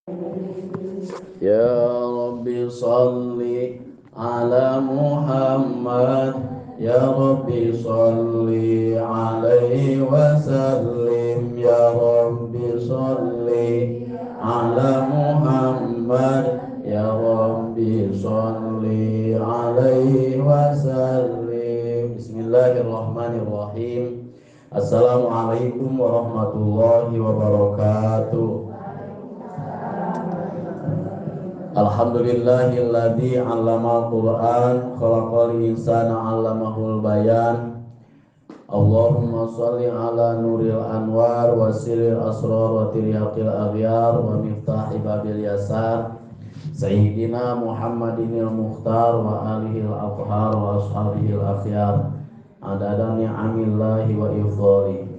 Ya Rabbi salli ala Muhammad, ya Rabbi salli alaihi wa sallim, ya Rabbi salli ala Muhammad, ya Rabbi salli alaihi wa sallim. Bismillahirrahmanirrahim. Assalamualaikum warahmatullahi wabarakatuh. Alhamdulillahilladzi 'allamal Qur'an, khalaqal insana 'allamahul bayan. Allahumma shalli ala nuril anwar wa sirril asrar wa tiryaqil aghyar wa miftahi babil yasar Sayyidina Muhammadinil Mukhtar wa alihil athhar wa ashabihil akhyar adada ni'amillahi wa ifdhali.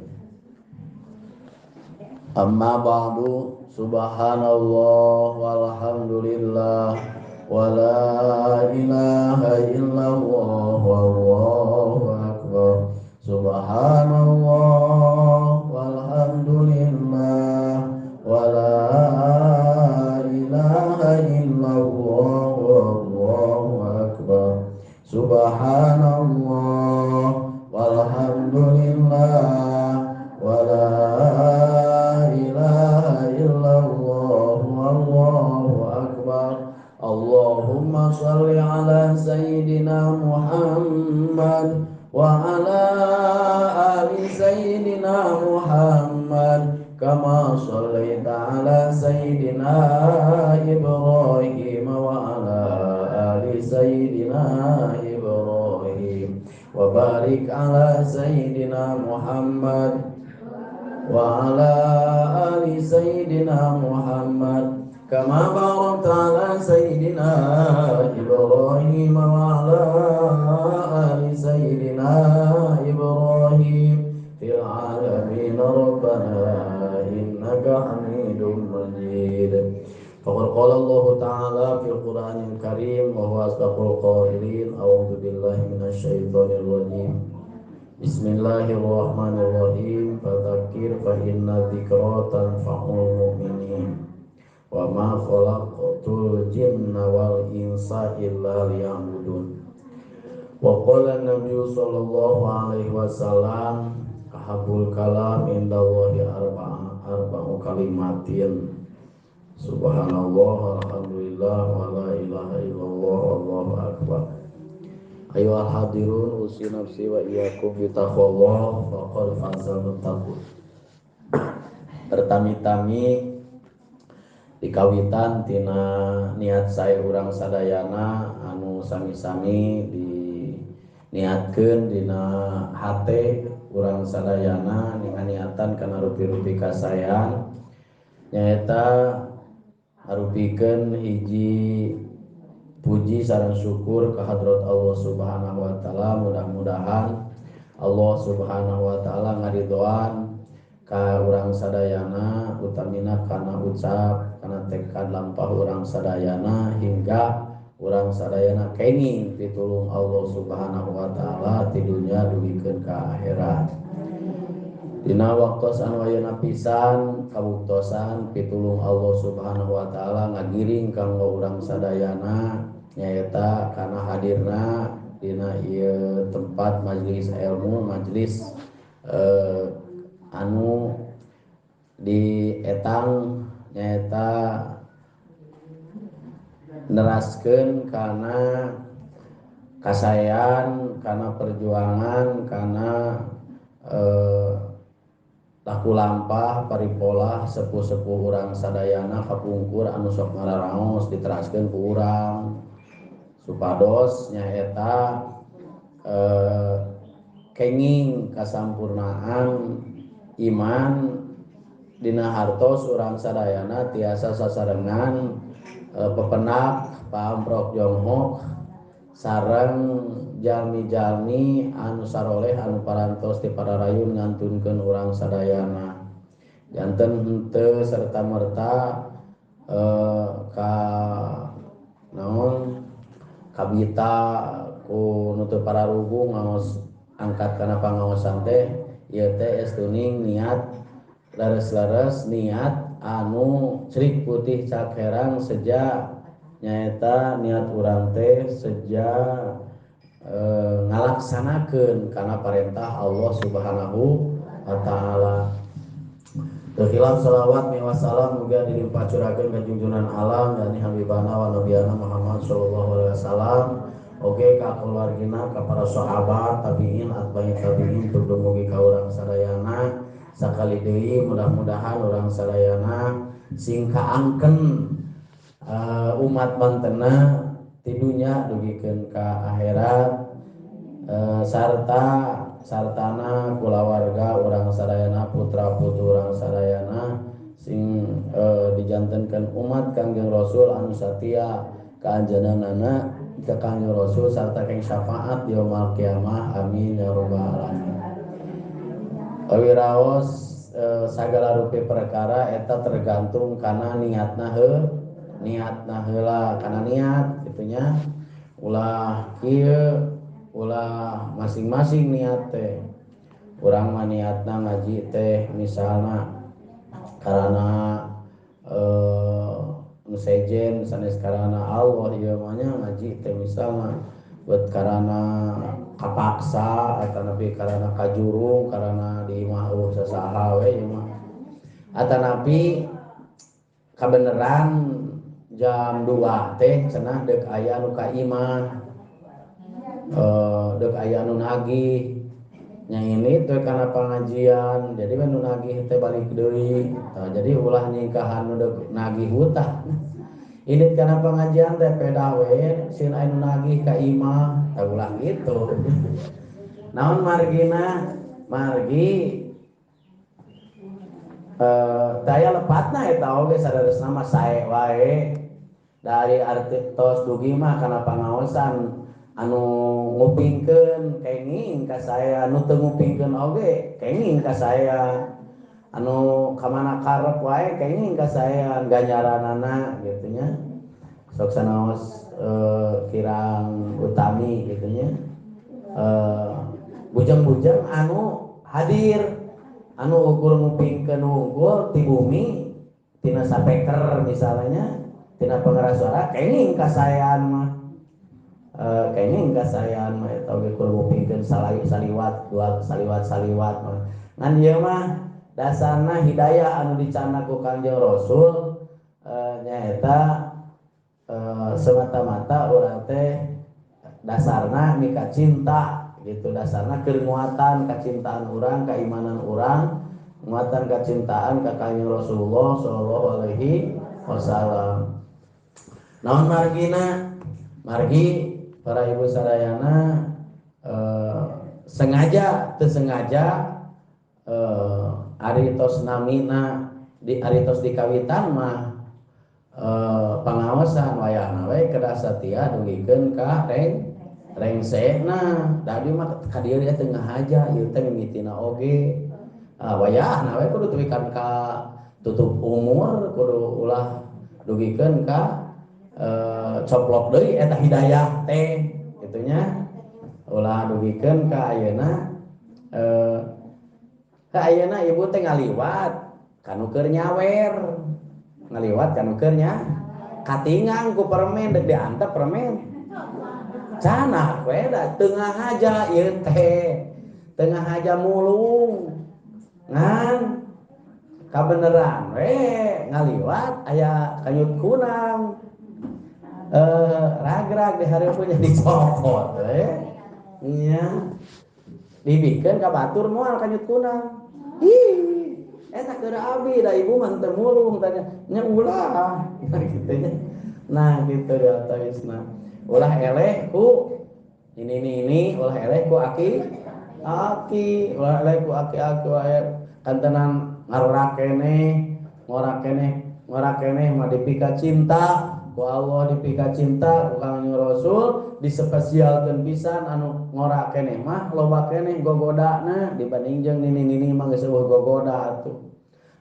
Amma ba'du. Subhanallah walhamdulillah wa la ilaha illallah wallahu akbar. Subhanallah walhamdulillah wa la ilaha illallah wallahu akbar. Subhanallah walhamdulillah wa la ilaha illallah wallahu akbar. Allahumma shalli ala sayyidina Muhammad wa ala ali sayyidina Muhammad kama shallaita ala sayyidina Ibrahim wa ala ali sayyidina Ibrahim wa barik ala sayyidina Muhammad wa ala ali sayyidina Muhammad kama barakta ala sayyidina Ibrahim wa ala ali sayyidina Ibrahim fil alamin rabbana innaka Hamidum Majid. Faqad qala Allah ta'ala fil Qur'anil Karim wa huwa asdaqul qailin. A'udzu billahi minasy syaithanir rajim. Bismillahirrahmanirrahim. Fadzakir fa inna dzikra tanfa'ul mu'minin. Wa ma khalaqtul jinna wal insa illa liya'budun. Wa qala an-nabiy sallallahu alaihi wasallam ahabbul kalam indallahi arba'u kalimatin. Subhanallah, alhamdulillah, wa la ilaha illallah, wallahu akbar. Ayyuhal hadirun, usi nafsi wa iyyakum bi taqwallah faqad fazal muttaqun. Pertami-tami dikawitan tina niat sae urang sadayana anu sami-sami diniatkeun dina hate urang sadayana niatan kana rupi-rupi kasaean nyaeta harupikeun hiji puji sareng syukur ka hadrat Allah Subhanahu wa taala. Mudah-mudahan Allah Subhanahu wa taala ngaridoan ka urang sadayana, utamina kana ucap kana tekad lampah urang sadayana hingga urang sadayana kenging pitulung Allah Subhanahu wa taala ti dunya dugikeun ka akhirat. Dina waktos anu ayeuna pisan kabuktosan pitulung Allah Subhanahu wa taala ngagiring kanggo urang sadayana nyaeta kana hadirna dina ieu tempat majelis ilmu, majelis anu di etang nyaeta neraskeun kana kasaean, kana perjuangan, kana laku lampah paripolah sepuh-sepuh urang sadayana kapungkur anu sok ngararaos diteraskeun ku urang supados nyaeta kenging kasampurnaan iman dina hartos urang sadayana tiasa sasarengan pepenak pamprok jonghok sareng jalmi-jalmi anu saroleh anu parantos ti pararayun ngantunkeun urang sadayana janten henteu serta merta ka naon kabita ku nu teu pararugu ngaos angkat kana pangaosan teh ieu teh estuning niat leres-leres niat anu cerik putih cakerang seja nyaeta niat urang teh seja ngalaksanakeun kana parentah Allah Subhanahu wa taala. Teu hilap selawat miwa salam mugia dilimpah curahkeun ka junjunan alam yakni habibana wa nabiyana Muhammad sallallahu alaihi wasallam. Oge ka keluargina, ka para sahabat, tabiin, atbai tabiin, tuluy mugi ka urang sadayana. Sakali deui mudah-mudahan urang sadayana sing kaangken umat mantena ti dunya dugikeun ka akhirat, sarta sartana kulawarga urang sadayana, putra putri urang sadayana sing dijantenkeun umat Kangjeng Rasul anu satia ka anjeunna ka Kangjeng Rasul sarta keng syafaat yaumul kiamah. Amin ya rabbal alamin. Wiraos sagala rupi perkara eta tergantung kana niatna heuh, niatna heula kana niat kitunya. Ulah kieu, ulah masing-masing niat teh. Urang mah niatna ngaji teh misalna karana nu sejen sanes karana Allah ieu mah nya ngaji teh misalna buat karana kapaksa atanapi karana kajurung karana di imah eueuh sasaha we ieu mah. Atanapi kabeneran jam 2 teh cenah deuk aya nu ka imah, deuk aya nu nagih nya ini teh kana pangajian jadi we nu nagih teh balik deui. Tah jadi ulah nyingkahan nu deuk nagih hutang. Ini kana pengajian teh peda we sieun aya nu nagih ka imah, tah ulah kitu. Naon margina? Margi daya lepatna eta oge sadaresna mah sae wae. Dari arti tos dugi mah kana pangaosan anu ngupingkeun kenging ka saya, anu teu ngupingkeun oge kenging ka saya, anu kamana karep wae kenging ka saya ganjaranana gitu nya. Sok sanaos kirang utami gitu nya. Bujang-bujang anu hadir anu ukur ngupingkeun wungkul ti bumi tina sapeker misalnya tina pengeras suara kenging ka saean mah. Kenging ka saean mah eta oge kur ngupingkeun salayu saliwat dua saliwat saliwat mah. Ngan ieu mah dasarna hidayah anu dicandak ku Kangjeng Rasul nyaeta semata-mata urang teh dasarna mika cinta gitu, dasarna keur nguatan kacintaan urang, keimanan urang, nguatan kacintaan ka Kangjeng Rasulullah sallallahu alaihi wasallam. Naon margina? Margi para ibu sadayana sengaja teu sengaja ari tos namina di ari tos dikawitan mah pangaosan wayahna we kedah satia dugikeun ka rengsena. Da abdi mah ka dieu teh teu ngahaja ieu teh mimitina oge. Wayahna we kudu teuikan ka tutup umur, kudu ulah dugikeun ka coplok deui eta hidayah teh kitu nya. Ulah dugikeun ka ayeuna ka ayeuna ibu teh ngaliwat kanu keur nyawer, ngaliwat kanu keur nya katingang ku permen deuk diantep permen canah we da teu ngahaja ieu teh, teu ngahaja mulung ngan kabeneran we ngaliwat aya kanyut kunang ragrag di hareupeun dicokot we nya dibikeun ka batur moal kanyut kunang. Ih eta keur abi da ibu mah teu mulung tanya nya ulah kitu nya. Nah kitu ya tawisna ulah eleh ku ini ulah eleh ku aki aki ulah eleh ku aki aki wae kantenan ngarorak keneh ngorak keneh ngorak keneh mah dipika cinta ku Allah, dipika cinta ku Kangjeng Rasul, dispesialkeun pisan anu ngorak keneh mah loba keneh gogodana dibanding jeung nini-nini mah geus eueuh gogoda atuh.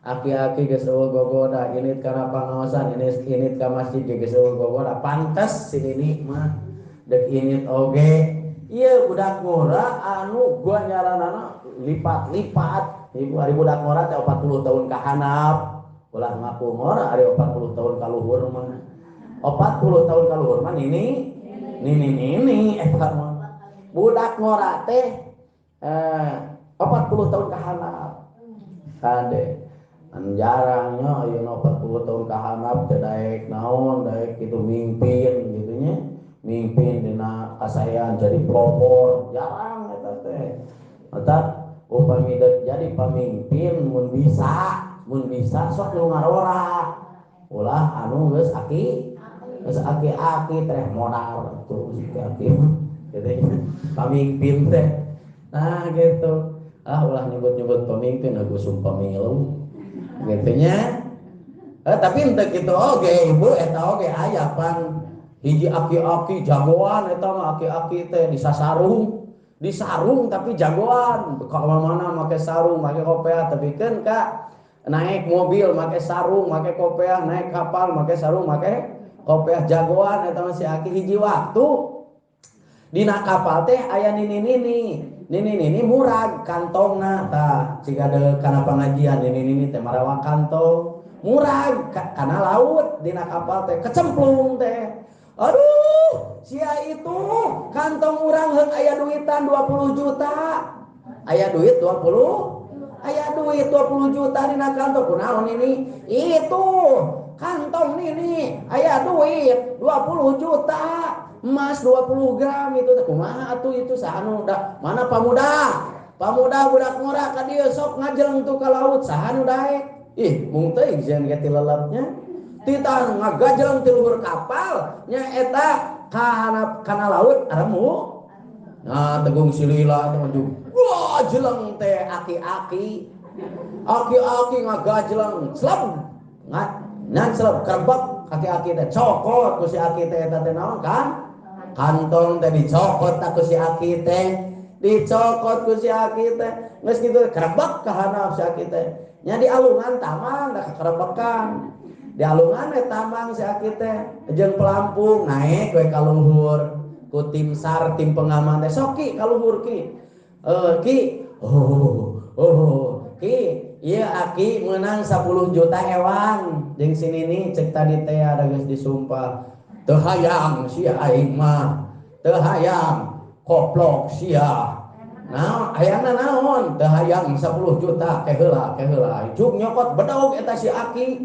Aki-aki geus eueuh gogoda, init kana pangaosan, init ka masjid geus eueuh gogoda, pantes si nini mah deuk init oge. Ieu budak ngora anu gua nyaranana lipat-lipat. Ibu ari budak ngora teh 40 tahun ka handap. Ulah ngaku ngora ari 40 tahun kaluhur mah. 40 tahun kaluhur mah nini nini nini eta mah. Budak ngora teh 40 tahun kahanap. Kade jarangnya ayeuna 40 tahun kahanap teh daek naon daek kitu mimpin gitu nya. Mimpin dina kasaean jadi pelopor jarang eta teh. Eta upami jadi pamimpin mun bisa sok nu ngarora. Ulah anu geus aki geus aki-aki teh modal tuh aki gitu nya. Pamimpin teh. Nah gitu. Ah ulah nyebut-nyebut pemimpin aku sumpah milu. Gitu nya. Tapi henteu kitu oge ibu eta oge aya pan hiji aki-aki jagoan eta mah aki-aki teh disasarung, disarung tapi jagoan. Ka mana make sarung, make kopeah tapi keun ka naik mobil make sarung, make kopeah, naik kapal make sarung, make kopeah jagoan eta mah si aki hiji waktu dina kapal teh aya nini-nini. Nini-nini murag kantongna tah ciga deuk kana pangajian nini-nini teh marawa kantong murag kana laut dina kapal teh kecemplung teh. Aduh, sia itu kantong urang heuk aya duitan 20 juta. Aya duit 20? Aya duit 20 juta dina kantong kunaon ini? Itu kantong nini aya duit 20 juta. Emas 20 gram itu teh kumaha atuh itu saha nu da mana pamuda? Pamuda budak ngora ka dieu sok ngajeleng tuh ka laut saha nu daek? Ih, mung teuing sieun ge ti lelapnya. Titah ngagajeleng ti luhur kapal nya eta kana laut aremu. Nah, tegung silila teh maju. Wah, jeleng teh aki-aki. Aki-aki ngagajeleng slep. Ngan slep kerebek aki-aki teh cokot ku si aki teh eta teh naon kan? Kantong teh dicokot ku si aki teh, dicokot ku si aki teh, geus kitu kerebek ka handap si aki teh. Nya di alungan tamang da kerebekan. Di alungan we tamang si aki teh jeung pelampung naik we ka luhur ku tim SAR tim pengaman teh sok ki ka luhur ki. Ki oh oh ki ieu aki meunang 10 juta ewang jeung si nini cek tadi teh ada geus disumpah. Teu hayang sia aing mah, teu hayang koplok sia. Naon hayangna naon? Teu hayang 10 juta keheula keheula. Cuk nyokot bedog eta si aki.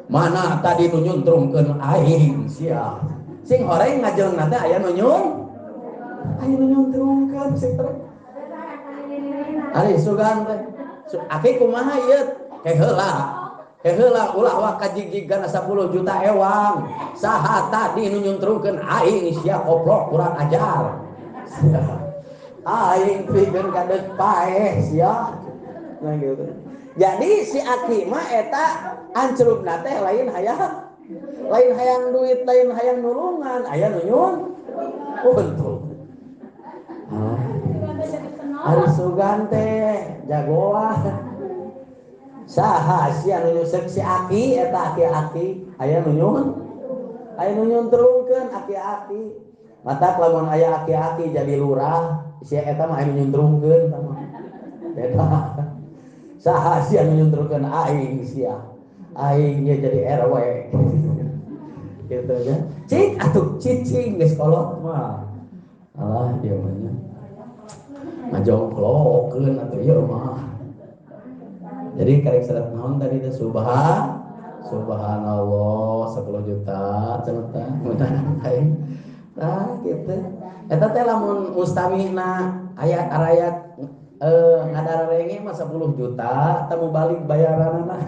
Mana tadi nu nyuntrungkeun aing sia. Sing horeng ngajeungna teh aya nu nyun? Aya nu nyuntrungkeun sing teh. Ari sugan teh. Aki kumaha ieu? Keheula. Keheula ulah wa kajigjigana 10 juta ewang. Saha tadi nu nyuntrungkeun aing sia koplok kurang ajar. Sia. Aing pikeun kadeuk paeh sia. Nah gitu. Jadi si aki mah eta ancrubna teh lain hayang duit, lain hayang nulungan, aya nu nyun. Untung. Ari sugan teh jagoan. Saha sia nu nyusek si aki eta aki-aki aya nu nyun. Aya nu nyuntrungkeun aki-aki. Matak lamun aya aki-aki jadi lurah, sia eta mah aya nu nyuntrungkeun mah. Beda. Saha sia nu nyuntrungkeun aing sia. Aing ge jadi RW. Gitu ya. Cik atuh cicing geus kolot mah. Alah ieu mah nya. Ngajongklokeun atuh ieu mah. Jadi karek syarat naon tadi teh subhanallah 10 juta cenah teh meunang aing. Tah kitu. Eta teh lamun mustamihna aya arayat ngadararenge mah 10 juta temu balik bayaranana.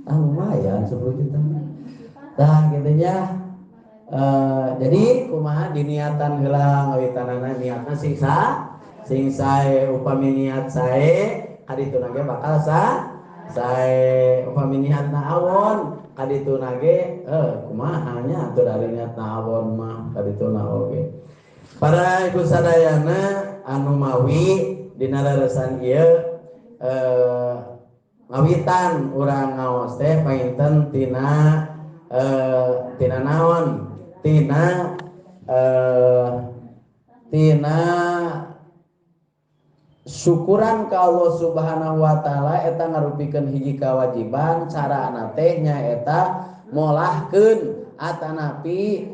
Ah lumayan 10 juta. Tah kitu nya. Jadi kumaha diniatan heula ngawitanana niatna sing sing sae upami niat sae kadituna ge bakal sae upami niatna awon kadituna ge kumaha nya atuh dari niatna awon mah kadituna oge. Para ibu sadayana anu mawi dina leresan ieu ngawitan urang ngaos teh panginten tina tina naon tina tina Syukuran ka Allah Subhanahu wa taala eta ngarupikeun hiji kewajiban carana teh nyaeta molahkeun atanapi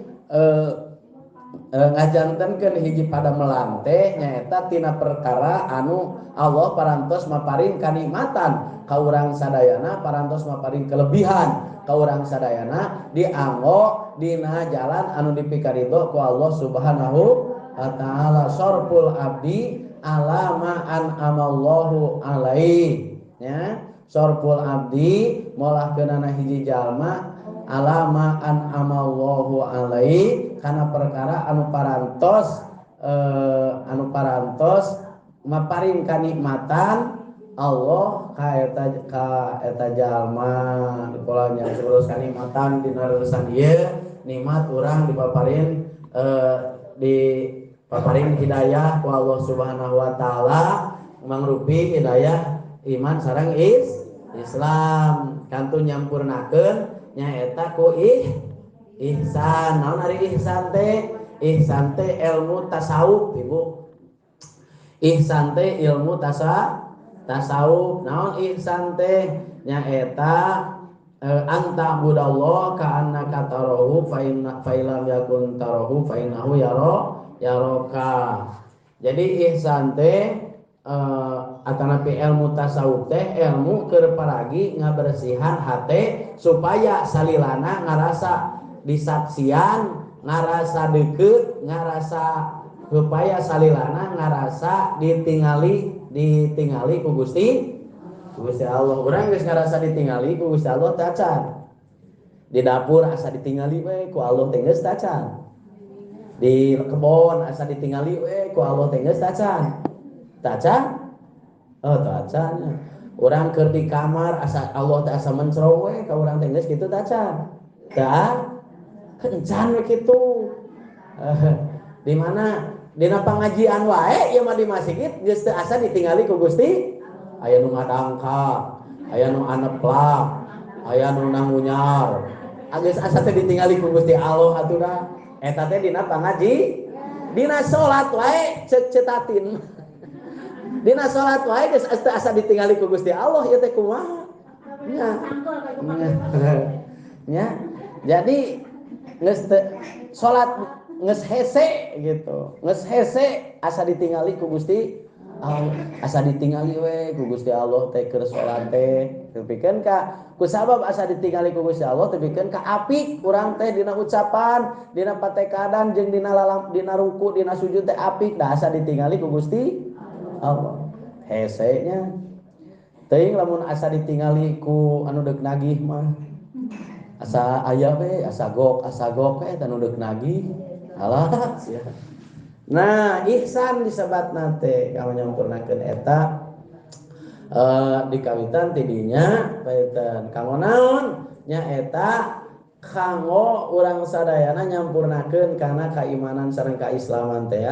ngajantenkeun hiji padamelan teh nyaeta tina perkara anu Allah parantos maparin kanikmatan ka urang sadayana, parantos maparin kelebihan ka urang sadayana dianggo dina jalan anu dipikaridho ku Allah Subhanahu wa taala. Sorful abdi alama an amallahu alaihi nya, sorful abdi molahkeunana hiji jalma alama an amallahu alaihi kana perkara anu parantos maparin kanikmatan Allah ka eta jalma. Di pola nya terus kanikmatan dina reusan ieu nikmat urang dipaparin di paparin hidayah ku Allah Subhanahu wa taala, mangrupi hidayah iman sareng Islam kantun nyampurnakeun nyaeta ku ihsan. Naon ari ihsan teh? Ihsan teh ilmu tasawuf, Ibu. Ihsan teh ilmu tasawuf. Naon ihsan teh? Nyaeta anta budallah ka annaka tarahu fa inna fa illam yakun tarahu fa innahu yaraka. Jadi ihsan teh atanapi ilmu tasawuf teh ilmu keur paragi ngabersihan hate supaya salilana ngarasa disaksian, ngarasa deket, ngarasa supaya salilana ngarasa ditingali ku Gusti Allah. Urang geus ngarasa ditingali ku Gusti Allah tacan. Di dapur asa ditingali we ku Allah teh geus tacan. Di kebon asa ditingali we ku Allah teh geus tacan. Tacan? Oh, tacan. Urang keur di kamar asa Allah teh asa mencro we ka urang teh geus kitu tacan. Tah? Encan we kitu. Di mana? Dina pangajian wae ieu mah di masjid geus teu asa ditingali ku Gusti. Aya nu ngadangkak, aya nu aneplak, aya nu nangunyar. Geus asa teh ditingali ku Gusti Allah atuh da. Eta teh dina pangaji, dina salat wae ceuk cetatin. Dina salat wae geus asa ditingali ku Gusti Allah ieu teh kumaha? Nya. Nya. Jadi geus salat geus hese gitu. Geus hese asa ditingali ku Gusti Allah, asa ditingali we ku Gusti Allah teh keur salat teh. Tepikeun ka ku sabab asa ditingali ku Gusti Allah tepikeun ka apik urang teh dina ucapan, dina patekadan jeung dina lalam, dina ruku, dina sujud teh apik da asa ditingali ku Gusti Allah. Hese nya. Teuing lamun asa ditingali ku anu deuk nagih mah. Asa aya we, asa gok we anu deuk nagih. Alah sia. Nah, ihsan disebatna teh kalau nyampurnakeun eta dikawitan tidinya paetan kanggo naon nyaeta kanggo urang sadayana nyampurnakeun kana kaimanan sareng kaislaman teh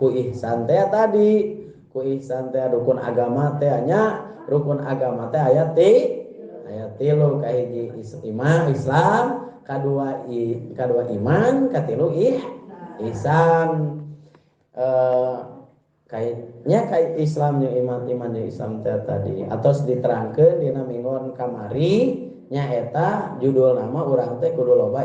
ku ihsan teh tadi. Ku ihsan teh rukun agama teh nya, rukun agama teh aya tilu, kahiji iman Islam, kadua iman, katilu ihsan. Kayaknya kayak Islamnya iman-imannya Islam teh tadi atos diterangkeun dina minggon kamari nyaeta judul nama urang teh kudu loba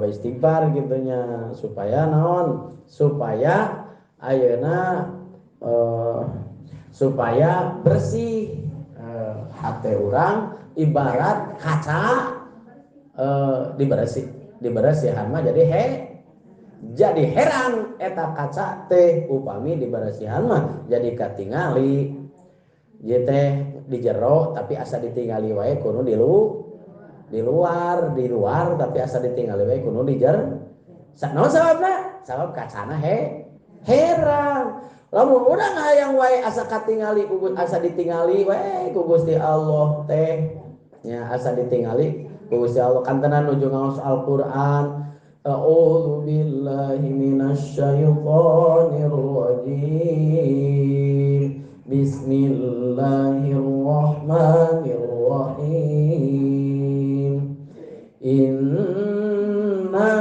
istighfar gitunya supaya naon, supaya ayeuna supaya bersih hate urang ibarat kaca dibersihan mah jadi jadi heran eta kaca teh upami dibersihan mah jadi katingali ieu teh di jero tapi asa ditingali wae kudu di luar tapi asa ditingali wae kudu di jero. Naon sababna? Sabab kacana herang. Lamun urang hayang wae asa katingali asa ditingali wae ku Gusti Allah teh nya asa ditingali ku Gusti Allah kantenan nuju ngaos Al-Qur'an. A'udzu billahi minasyaitonir rajim. Bismillahirrahmanirrahim. Inna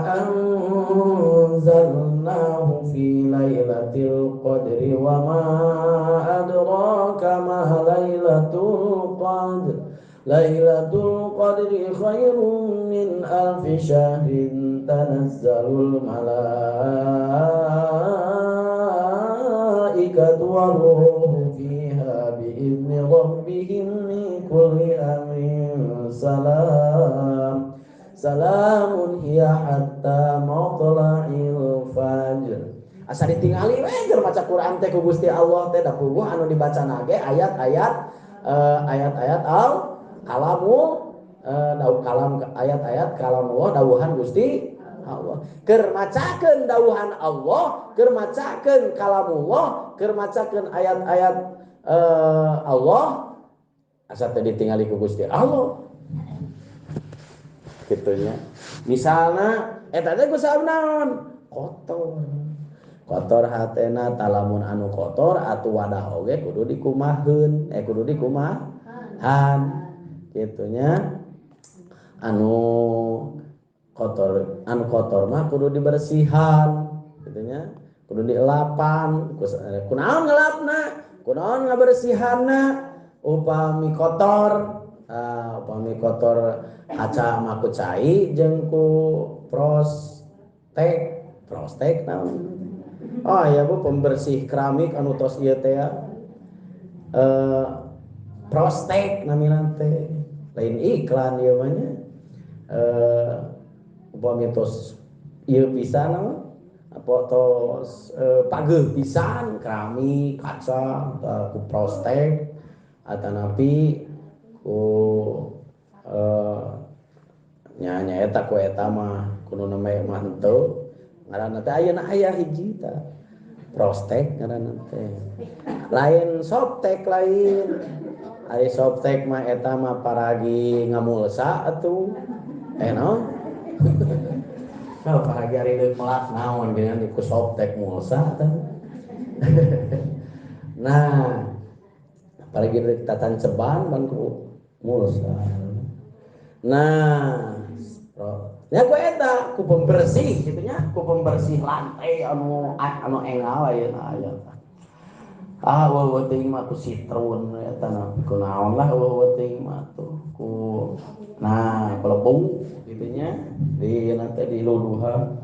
anzalnahu adraka ma lailatul qadr. Lailatul qadri khairum min alfi syahrin tanazzalul malaikatu warruhu fiha biizni rabbihim min kulli amrin salam. Salamun hiya hatta matla'il fajr. Asa ditingali we keur maca Quran teh ku Gusti Allah teh da puguh anu dibacana ge ayat-ayat ayat-ayat al kalamu kalam ayat-ayat kalamullah dawuhan Gusti Allah. Keur macakeun dawuhan Allah, keur macakeun kalamullah, keur macakeun ayat-ayat Allah asa teh ditingali ku Gusti Allah. Kitu nya. Misalna eta teh ku sabab naon? Kotor. Kotor hatena talamun anu kotor atuh wadah oge kudu dikumaheun, kudu dikumahan. Gitunya anu kotor mah kudu dibersihan gitunya, kudu dielapan, kunaon ngelapna, kunaon ngabersihanna upami kotor, upami kotor kaca mah ku cai jeung ku prostek naon. Oh ya Bu, pembersih keramik anu tos ieu teh ya. Prostek namina teh. Lain iklan ieu mah nya. Upami tos ieu pisan mah apa tos pageuh pisan keramik kaca ku prostek atanapi ku nya nyaeta ku eta mah kudu namanya mah henteu. Ngaranna teh ayeuna aya hiji tah. Prostek ngaranna teh. Lain softek lain. Ari softek mah eta mah paragi ngamulsa atuh. Naon? Nah, paragi ari deuk melak naon geuningan ku softek mulsa tah. Nah, paragi deuk tatanceban ban ku mulsa. Nah, ya ku eta ku pembersih kitu nya, ku pembersih lantai anu anu engal ayeuna aya. Ah eueuh teuing mah ku sitrun eta na ku naon lah eueuh teuing mah tuh ku nah kelebu kitu nya di nanti di luluhan.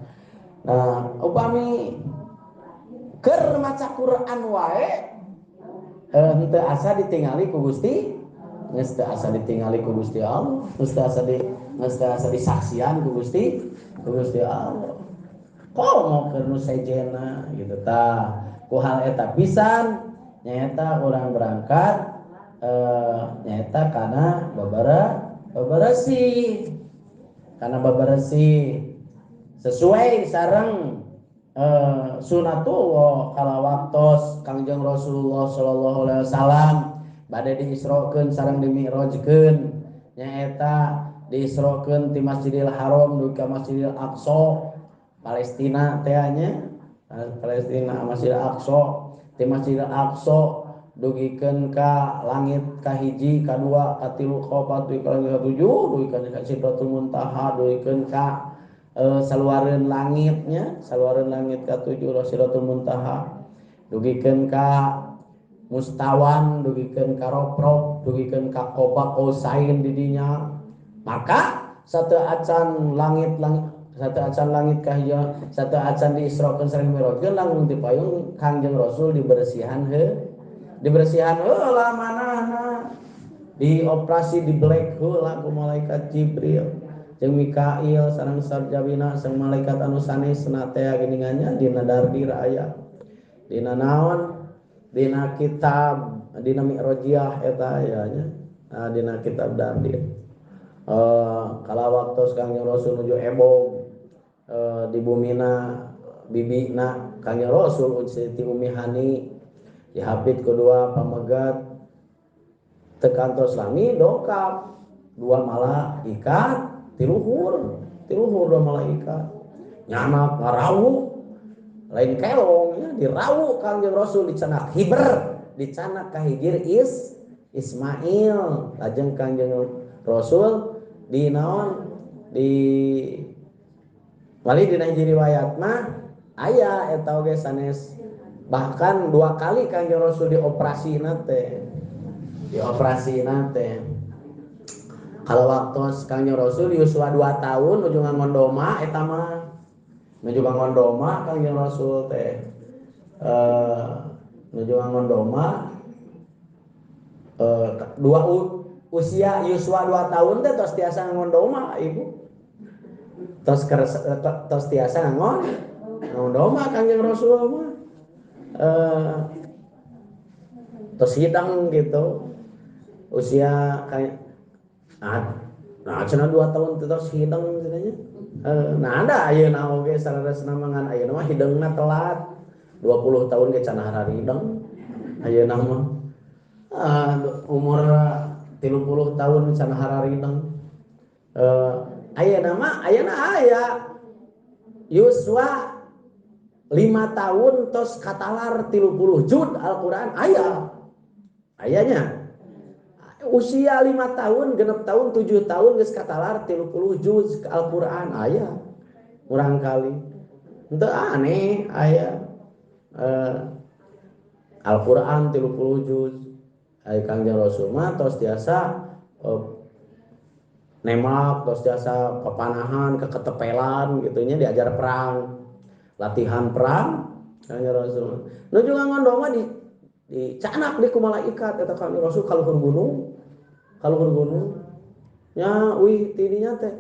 Nah, upami keur maca Quran wae henteu asa ditingali ku Gusti, geus teu asa ditingali ku Gusti Allah, geus teu asa di geus teu asa disaksian ku Gusti Allah. Komo keur nu sejena gitu tah. Ku hal eta pisan nyaeta urang berangkat nyaeta kana babarasih. Kana babarasih sesuai sareng sunatullah kala waktos Kangjeng Rasulullah sallallahu alaihi wasallam bade diisrokeun sareng dimi'rajkeun nyaeta diisrokeun ti Masjidil Haram dugi ka Masjidil Aqsa Palestina teh nya. Palestina Masjidil Aqsa ti Masjidil Aqsa dugikeun ka langit ka hiji ka dua ka tilu ka opat dugi ka langit ka tujuh dugikeun ka Sidratul Muntaha dugikeun ka saluareun langitnya saluareun langit ka tujuh Sidratul Muntaha dugikeun ka Mustawan dugikeun ka Roprop dugikeun ka Qoba Qausain di dinya. Maka satu acan langit satu acan langit kahija satu acan diisrokeun sareng mi'rajkeun langsung dipayung Kangjeng Rasul dibersihan heuh dibersihan heula manahna dioperasi di black heula ku malaikat Jibril jeung Mikail sareng sarjawina sareng malaikat anu sanesna teh geuningannya dina dardir aya dina naon dina kitab dina mi'rajiyah eta aya nya dina kitab dardir. Kala waktu Kangjeng Rasul nuju ebog di bumina bibina Kangjeng Rasul Siti Umi Hani dihapit kedua pamegat tekantos lami dongkap dua malaikat tiluhur dua malaikat nyanak ngarawu lain kelong ya dirawu Kangjeng Rasul dicanak hiber dicanak kahijir Ismail lajeng Kangjeng Rasul di naon di wali dina hiji riwayat mah aya eta oge sanes bahkan dua kali Kangjeng Rasul dioperasina teh. Dioperasina teh. Kalau waktu Kangjeng Rasul yuswa 2 tahun nuju ngangondoma eta mah. Nuju ngangondoma Kangjeng Rasul teh. Nuju ngangondoma dua usia yuswa 2 tahun teh tos tiasa ngangondoma ibu. Tos tos tiasa ngangondoma Kangjeng Rasul mah. Tos hidang gitu. Usia kayak nah cenah 2 tahun terus hidang cenahnya. Nah ada ayeuna oge saleresna mah ngan ayeuna mah hidangna telat. 20 tahun ge cenah haridang. Ayeuna mah umur 30 tahun cenah haridang. Ayeuna mah ayeuna aya yuswa 5 tahun tos katalar 30 juz Al-Qur'an aya. Ayanya usia 5 tahun, 6 tahun, 7 tahun geus katalar 30 juz Al-Qur'an aya. Urang kali. Henteu aneh aya. Al-Qur'an 30 juz. Ai Kangjeng Rasul mah tos tiasa nemak, tos tiasa papanahan, keketepelan gitu nya diajar perang. Latihan perang Kangjeng Rasul. Nuju ngangondoma di dicanak di ku malaikat eta Kangjeng Rasul ka luhur gunung. Kaluhur gunung nya uih tidinya teh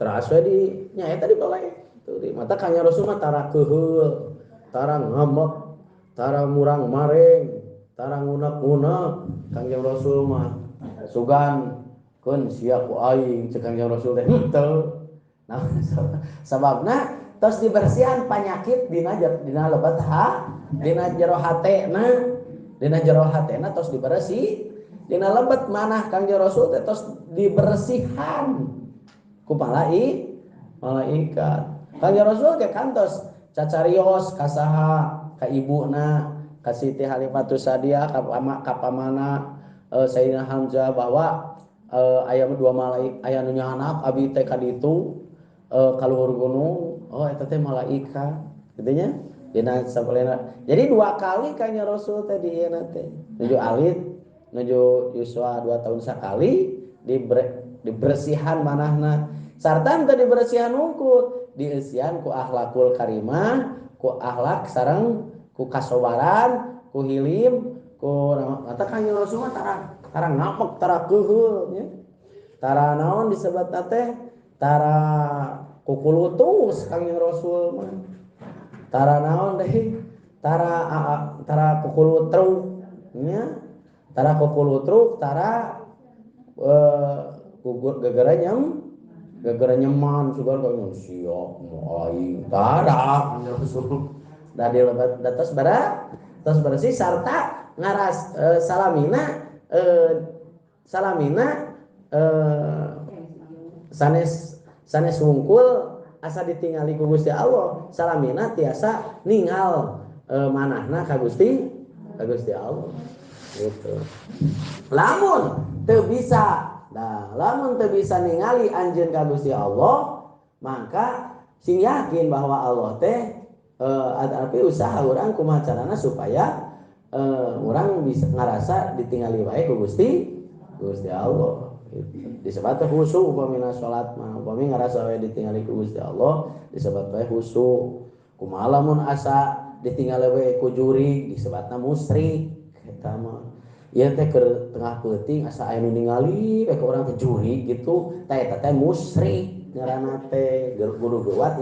teras we di nya eta dibeleh tuh di mata Kangjeng Rasul mah tara keuheul, tara ngambek, tara murang maring, tara ngunek-ngunek Kangjeng Rasul mah sugan keun sia ku aing cek Kangjeng Rasul teh henteu. Nah sababna tos dibersihan panyakit dina dina lebat ha dina jero hatena dina jero hatena tos dibersih dina lebet manah Kangjeng Rasul teh tos dibersihan ku malaikat. Kangjeng Rasul teh kantos cacarios ka saha ka ibuna ka Siti Halimatus Sadiah ka pamana Sayyidina Hamzah bahwa aya 2 malaikat aya nu nyanak abi teh ka ditu ka luhur gunung oh eta teh malaikat kitu nya dina sabalena. Jadi 2 kali Kangjeng Rasul teh di ieu teh nuju alit nuju yuswa 2 tahun sekali dibersihan manahna sarta teu dibersihan hungkul dieusian ku akhlakul karimah ku akhlak sareng ku kasobaran ku hilim ku mata Kangjeng Rasul mah tara ngapek tara keuheul nya tara naon disebutna teh tara kukulutus Kangjeng Rasul mah tara naon deui tara tara kukulutruk nya tara kukulutruk tara gugur gegera nyeman sugan kaya siap mau aing tara Kangjeng Rasul da dilebat tos bara tos bersih sarta ngaras salamina salamina sanes sanes wungkul asa ditingali ku Gusti Allah salamina tiasa ningal manahna ka Gusti Allah gitu. Lamun teu bisa, nah lamun teu bisa ningali anjeun ka Gusti Allah, maka sing yakin bahwa Allah teh tapi usaha urang kumaha carana supaya urang bisa ngarasa ditingali wae ku Gusti Allah gitu. Disebat teh khusyuk upamina salat mah, upami ngarasa wae ditingali ku Gusti Allah, disebat wae khusyuk. Kumaha lamun asa ditingali wae ku jurig, disebatna musyrik eta mah. Ieu teh keur tengah peuting asa aya nu ningali we ka urang teh jurig gitu, tah eta teh musyrik ngaranna teh kudu geuwat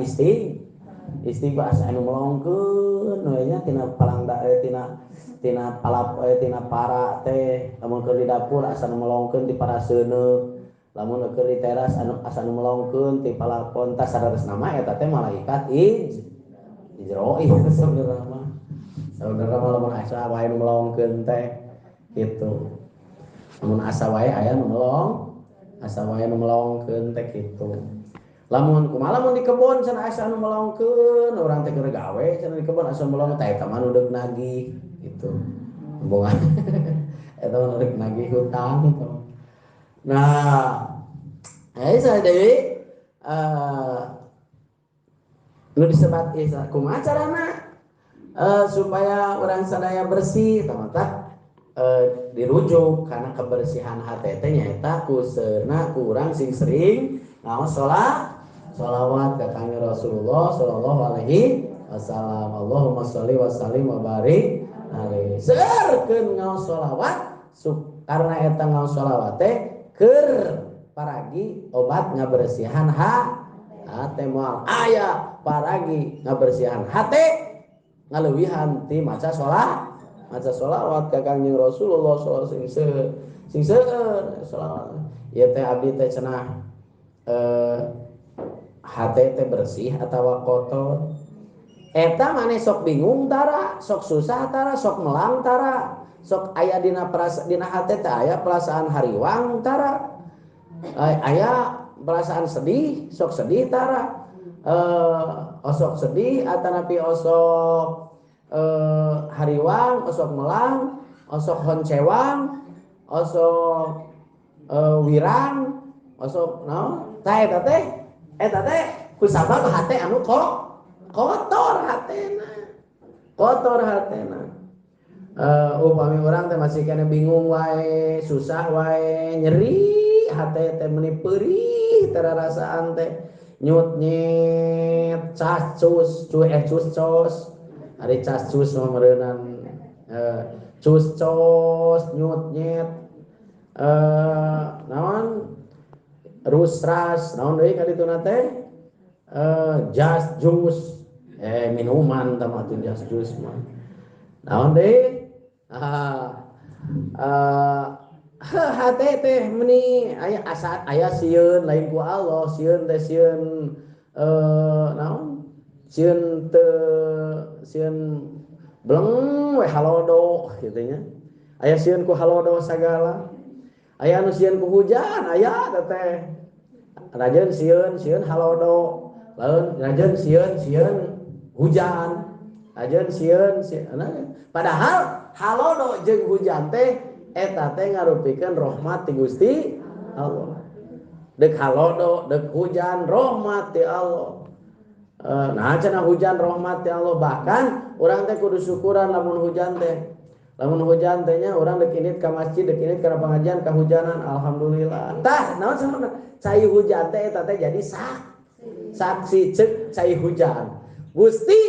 istighfar asa anu melongkeun we nya tina palangda tina palap tina para teh lamun keur di dapur asa nu melongkeun ti paraseuneu lamun keur di teras anu asa nu melongkeun ti palapon tah sadaresna mah eta teh malaikat Ijroil sebenarnya mah saudara mah lamun asa wae nu melongkeun teh gitu lamun asa wae aya nu melong asa wae nu melongkeun teh kitu. Lamun kumaha lamun di kebon cenah asa anu melongkeun urang teh keur gawe cenah di kebon asa melong teh eta mah nu deuk nagih gitu. Embongan eta mah nu deuk nagih hutang. Nah, saya deui nu disebat isa kumaha carana supaya urang sadaya bersih tah Dirujuk karena kebersihan hate teh nyaeta ku seurna ku urang sing sering ngaos sholawat ka Kangjeng Rasulullah sallallahu alaihi wasallam. Allahumma sholli wa sallim wa barik alaihi. Seurkeun ngaos sholawat karena eta ngaos sholawat teh keur paragi obat ngabersihan hate moal aya paragi ngabersihan hate ngaleuwihan ti maca sholawat. Maca sholawat ka Kangjeng Rasulullah sallallahu alaihi wasallam sing seueur sholawat. Ieu teh abdi teh cenah hate teh bersih atawa kotor. Eta maneh sok bingung tara, sok susah tara, sok melang tara, sok aya dina dina hate teh aya perasaan hariwang tara. Aya perasaan sedih, sok sedih tara. Osok sedih atanapi osok hariwang, osok melang, osok honcewang, osok wirang, osok naon? Tah eta teh, eta teh kusabab hate anu kotor hatena. Kotor hatena. Upami urang teh masih kena bingung wae, susah wae, nyeri hate teh meuni peurih tararasaan teh nyut nyet, cas cus, cu cus cos. Ari cas cus mah meureunan cus cos nyut nyet naon rusras naon deui ka dituna teh jas jus minuman tah mah atuh jas jus mah naon deui hate teh meuni aya asa aya sieun lain ku Allah sieun teh sieun naon sieun teu sieun bleng we halodo kitu nya aya sieun ku halodo sagala aya anu sieun ku hujan aya teh rajeun sieun sieun halodo laun rajeun sieun sieun hujan rajeun sieun padahal halodo jeung hujan teh eta teh ngarupikeun rahmat ti Gusti Allah deuk halodo deuk hujan rahmat ti Allah. Nah cenah hujan rahmat ti Allah bahkan urang teh kudu syukuran lamun hujan teh. Lamun hujan teh nya urang deuk indit ka masjid, deuk indit kana pengajian kahujanan alhamdulillah. Tah naon sababna? Cai hujan teh eta teh jadi saksi ceuk cai hujan. Gusti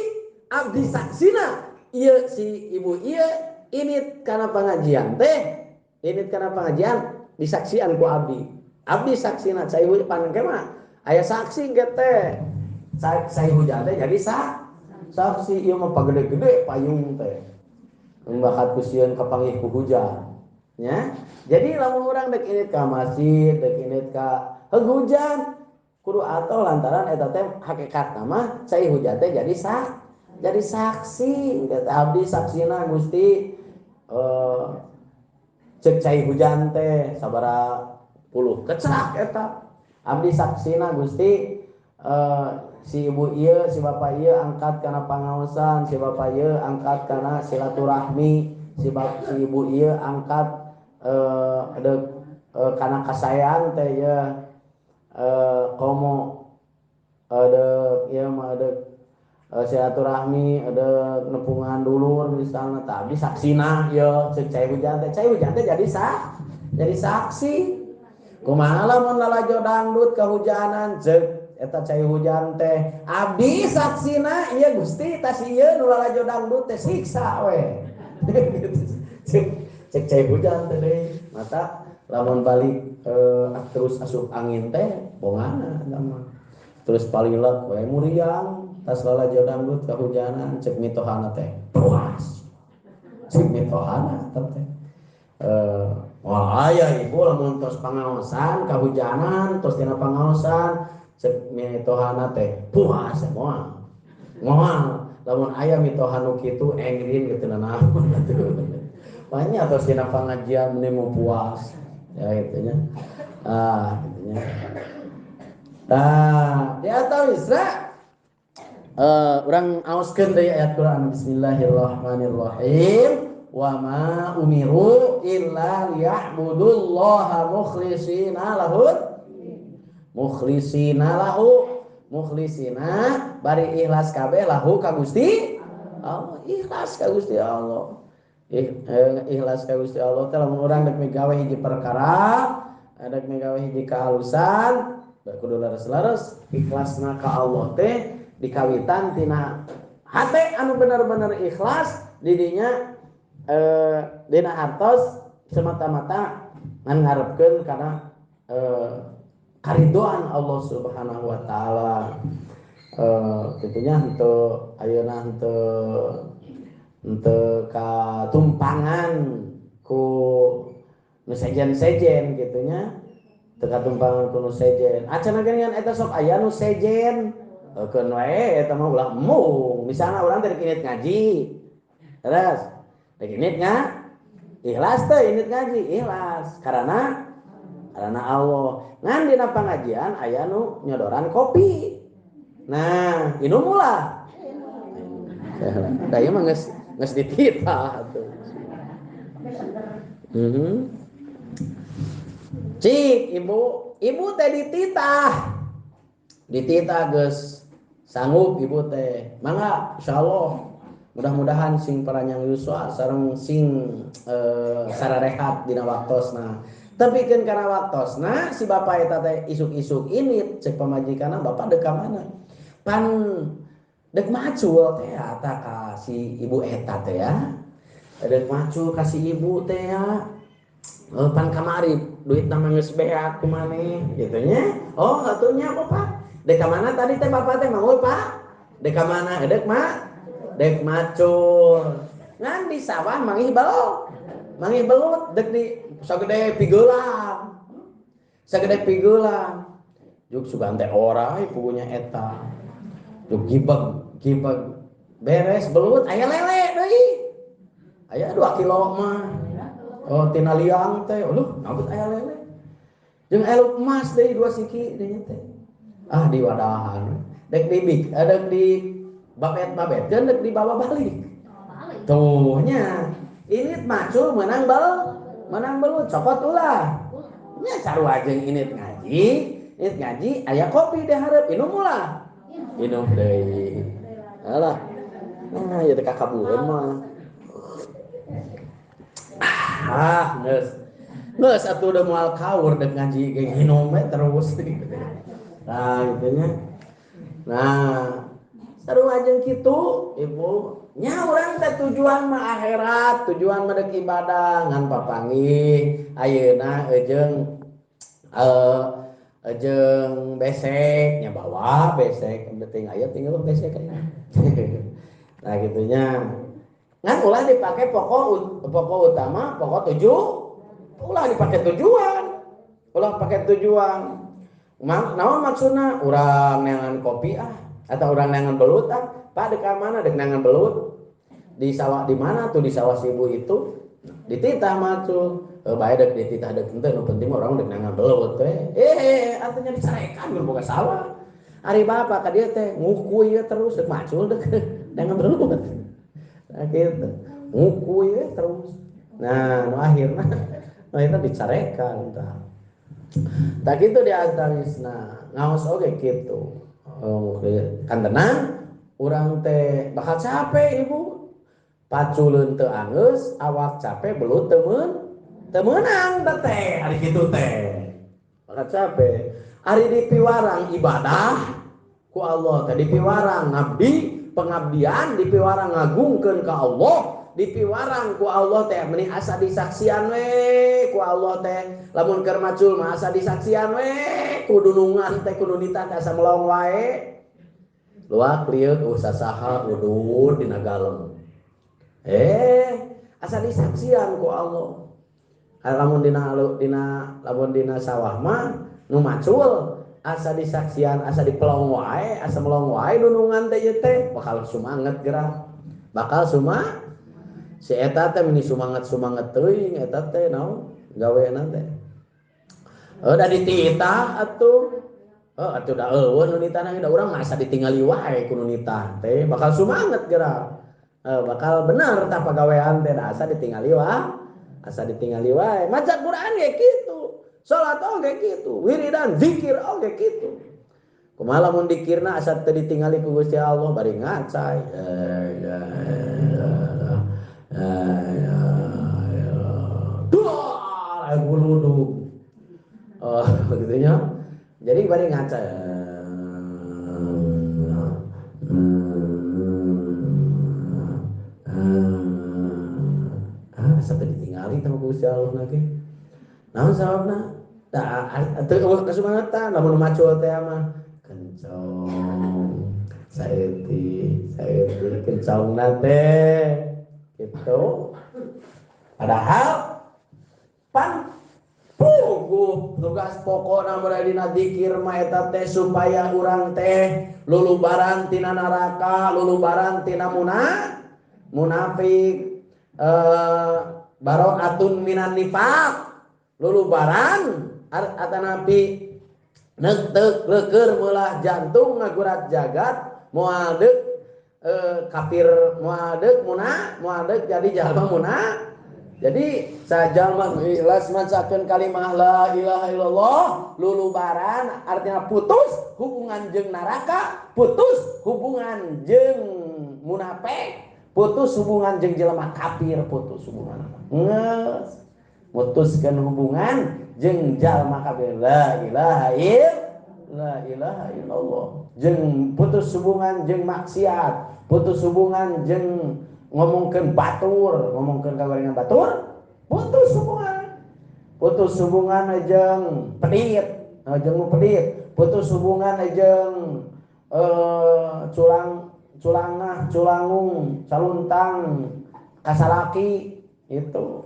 abdi saksina ieu si ibu ieu indit kana pengajian teh, indit kana pengajian disaksian ku abdi. Abdi saksina cai hujan panengke mah aya saksi engke teh. Cai hujan teh jadi saksi ieu mah pagede-gede payung teh. Bakat ku sieun kapanggih ku hujan. Nya. Jadi lamun urang deuk indit ka masjid, deuk indit ka hujan kudu atoh lantaran eta teh hakikatna mah cai hujan teh jadi jadi saksi. Eta abdi saksina Gusti ceuk cai hujan teh sabaraha puluh kecak eta. Abdi saksina Gusti si ibu ieu, si bapak ieu angkat kana pangaosan, si bapak ieu angkat kana silaturahmi, si ibu ieu angkat kana kasaean teh ieu komo deuk ieu mah deuk silaturahmi, deuk nepungan dulur misalna tah abdi saksina ieu ceuk cai hujan teh jadi jadi saksi. Kumaha lamun lalajo dangdut kahujanan ceuk eta cai hujan teh abdi saksina ieu Gusti tas ieu nu lalajo dangdut teh siksa we. Cek cai hujan teh deui mata lamun balik terus asup angin teh bongana eta mah. Terus palilek we muriang tas lalajo dangdut kahujanan cek mitohana teh puas. Cek mitohana teh wah aya ibu lamun tos pangaosan kahujanan tos dina pangaosan cek mitohana teh puas moal. Moal lamun aya mitoha nu kitu engrin kitu nanaon atuh. Banyak tos dina pangajian meni mau puas ya kitu nya. Ah kitu nya. Tah di atas Isra urang aoskeun deui ayat Quran bismillahirrahmanirrahim wa ma umiru illa liya'budullaha mukhlisina lahu mukhlisina lahu mukhlisina bari ikhlas kabeh lahu ka Gusti Allah, ikhlas ka Gusti Allah. Ikhlas ka Gusti Allah teh lamun urang dek migawe hiji perkara, dek migawe hiji kahalusan, kudu leres-leres ikhlasna ka Allah teh dikawitan tina hate anu bener-bener ikhlas didinya dina hartos semata-mata ngan ngarepkeun kana karidoan Allah Subhanahu wa taala. Kitunya henteu ayeuna henteu katumpangan ku nu sejen-sejen kitunya, teu katumpangan ku nu sejen. Acan geuningan eta sok aya nu sejen. Keun wae eta mah ulah embung. Misalna urang teh init ngaji. Terus rek init ikhlas teh init ngaji, ikhlas karena Allah. Ngan dina pangajian aya nu nyodoran kopi. Nah, inum ulah. Da ieu mah geus dititah atuh. Cik, ibu teh dititah. Dititah geus sanggup ibu teh. Mangga insyaallah mudah-mudahan sing paranjang yuswa sareng sing sararehat dina waktosna. Tapi keun kana waktosna si bapak eta teh isuk-isuk ini cek pamajikanna bapak dek ka mana? Pan dek macul teh eta ka si ibu eta teh ya. Dek macul ka si ibu teh ya. Pan kamari duitna mah geus beak ku maneh kitu nya. Oh atuh nya bapak. Dek ka mana tadi teh bapak teh mangul Pak? Dek ka mana? Dek ma? Dek macul. Ngan di sawah manggih belut. Manggih belut dek di sagede pigeulang. Sagede pigeulang. Juk sugan teh orai pugunya eta. Juk gibeg beres belut aya lele deui. Aya 2 kilo mah. Oh tina liang teh, aduh nabut aya lele. Jeung aya emas deui 2 siki deui teh. Ah di wadahan. Dek dibik, dek di babet-babetkeun dek dibawa balik. Tuh nya. Ini macul menang belut cokot ulah. Nya sarua jeung init ngaji aya kopi di hareup inum ulah. Inum deui. Alah. Nah, ieu teh kakabueun mah. Ah, geus. Geus atuh udah moal kaur dek ngaji ge nginum we terus. Nah, gitu nya. Nah, sarua jeung kitu, Ibu. Nya urang teh tujuan mah akhirat, tujuan mah dek ibadah ngan papanggih ayeuna jeung besek nya bawa besek penting aya tinggal besek kan. Nah gitunya. Ngan ulah dipake pokok utama, pokok tujuh, ulah dipake tujuan. Ulah pake tujuan. Naon maksudna? Urang neangan kopi ah atau urang neangan belut ah. Pak dek mana dek neangan belut? Di sawah di mana tuh di sawah si ibu itu? Dititah macul. Bae dek dititah dek henteu nu penting mah urang dek neangan belut teh. Artinya dicarekan geus boga sawah. Ari bapak ka dieu teh ngukuy terus dek macul dek neangan belut. Nah gitu. Ngukuy terus. Nah, nu akhirna dicarekan tah. Tah kitu di antawisna. Ngaos oge kitu. Kan tenang urang teh bakal capek ibu. Paculeun teu anggeus, awak capek belut teu meunang teh ari kitu teh. Bakal capek. Ari dipiwarang ibadah ku Allah teh dipiwarang ngabdi, pengabdian dipiwarang ngagungkeun ka Allah, dipiwarang ku Allah teh meni asa disaksian we ku Allah teh. Lamun keur macul mah asa disaksian we ku dunungan teh ku nunitan asa melong wae. Luak lieu usasaha udud dina galem. Asa disaksian ku Allah. Lamun dina lamun dina sawah mah nu macul asa disaksian asa dipelong wae asa melong wae dunungan teh ieu teh bakal sumanget gerak. Bakal si eta teh meni sumanget-sumanget teuing eta teh naon gawena teh. Da dititah atuh. Atuh da eueuh nu nitahna da urang mah asa ditingali wae ku nu nitah teh bakal sumanget gerak. Bakal bener tah pagawean teh da asa ditingali wae. Asa ditingali wae. Maca Quran ge kitu. Salat oge kitu, wiridan zikir oge kitu. Kumaha lamun dikirna asa teu ditingali ku Gusti Allah bari ngacai. Duar guludug. Gitu nya. Jadi bari ngaca. Sampai ditinggali teh ku Gusti Allah lagi. Naon sababna? Tah teu eueuh kasumangatan lamun macul teh mah kencong. Saeutik, saeutik kencongna teh. Gitu. Padahal pan puguh tugas pokokna mulai dina zikir mah eta teh supaya urang teh lulubaran tina neraka, lulubaran tina munafik. Baroatun minan nifaq lulubaran atanapi neuteuk leukeur meulah jantung ngagurat jagat moal deuk kafir moal deuk moal deuk jadi jalma muna. Jadi sajalma ikhlas macakeun kalimah la ilaha illallah lulubaran artinya putus hubungan jeung neraka, putus hubungan jeung munafik, putus hubungan jeung jelema kafir, putus hubungan. Geus mutuskeun hubungan jeung jalma kafir la ilaha illallah. Jeung putus hubungan jeung maksiat, putus hubungan jeung ngomongkeun batur, ngomongkeun kagorengan batur, putus hubungan. Putus hubungan jeung pedit, jeung pedit, putus hubungan jeung culang culangah, culangung, saluntang, kasalaki itu.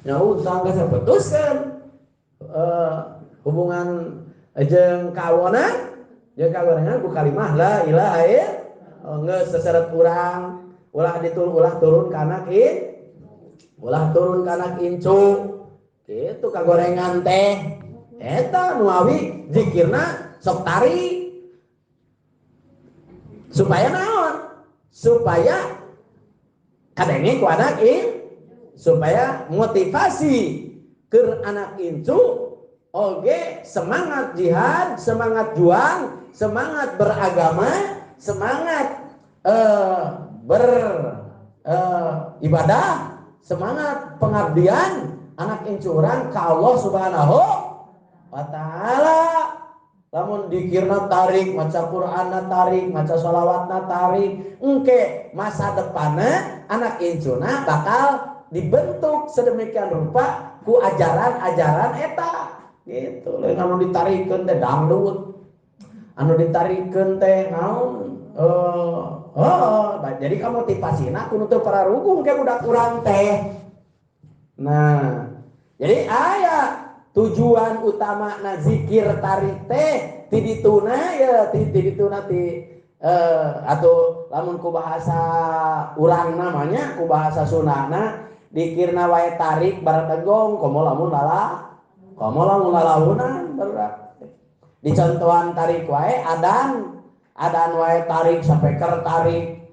Nya utang geus putuskeun hubungan jeung kawonan, jeung kagorengan ku kalimah la ilaha illallah. Geus seseret urang, ulah ditul ulah turun ka anak in, ulah turun ka anak incu. Kitu kagorengan teh. Eta nu awi zikirna sok tarik. Supaya naon? Supaya kadenge ku anak in, supaya motivasi keur anak incu oge semangat jihad, semangat juang, semangat beragama, semangat beribadah, semangat pengabdian anak incu urang ka Allah Subhanahu wa taala. Lamun dikirna tarik, maca Qur'anna tarik, maca sholawatna tarik, engke masa depanna anak incuna bakal dibentuk sedemikian rupa ku ajaran-ajaran eta. Gitu. Lain anu ditarikeun teh dangdut. Anu ditarikeun teh naon? Jadi ka motivasina kudu teu pararugung ke budak urang teh. Nah, jadi aya tujuan utama na zikir tarik teh ti dituna ya ti dituna ti atau lamun ku bahasa urang namanya ku bahasa Sundana dikirna wae tarik baretegong komo lamun lala komo lamun lalaunan barudak dicontohan tarik wae adan adan wae tarik sapeker tarik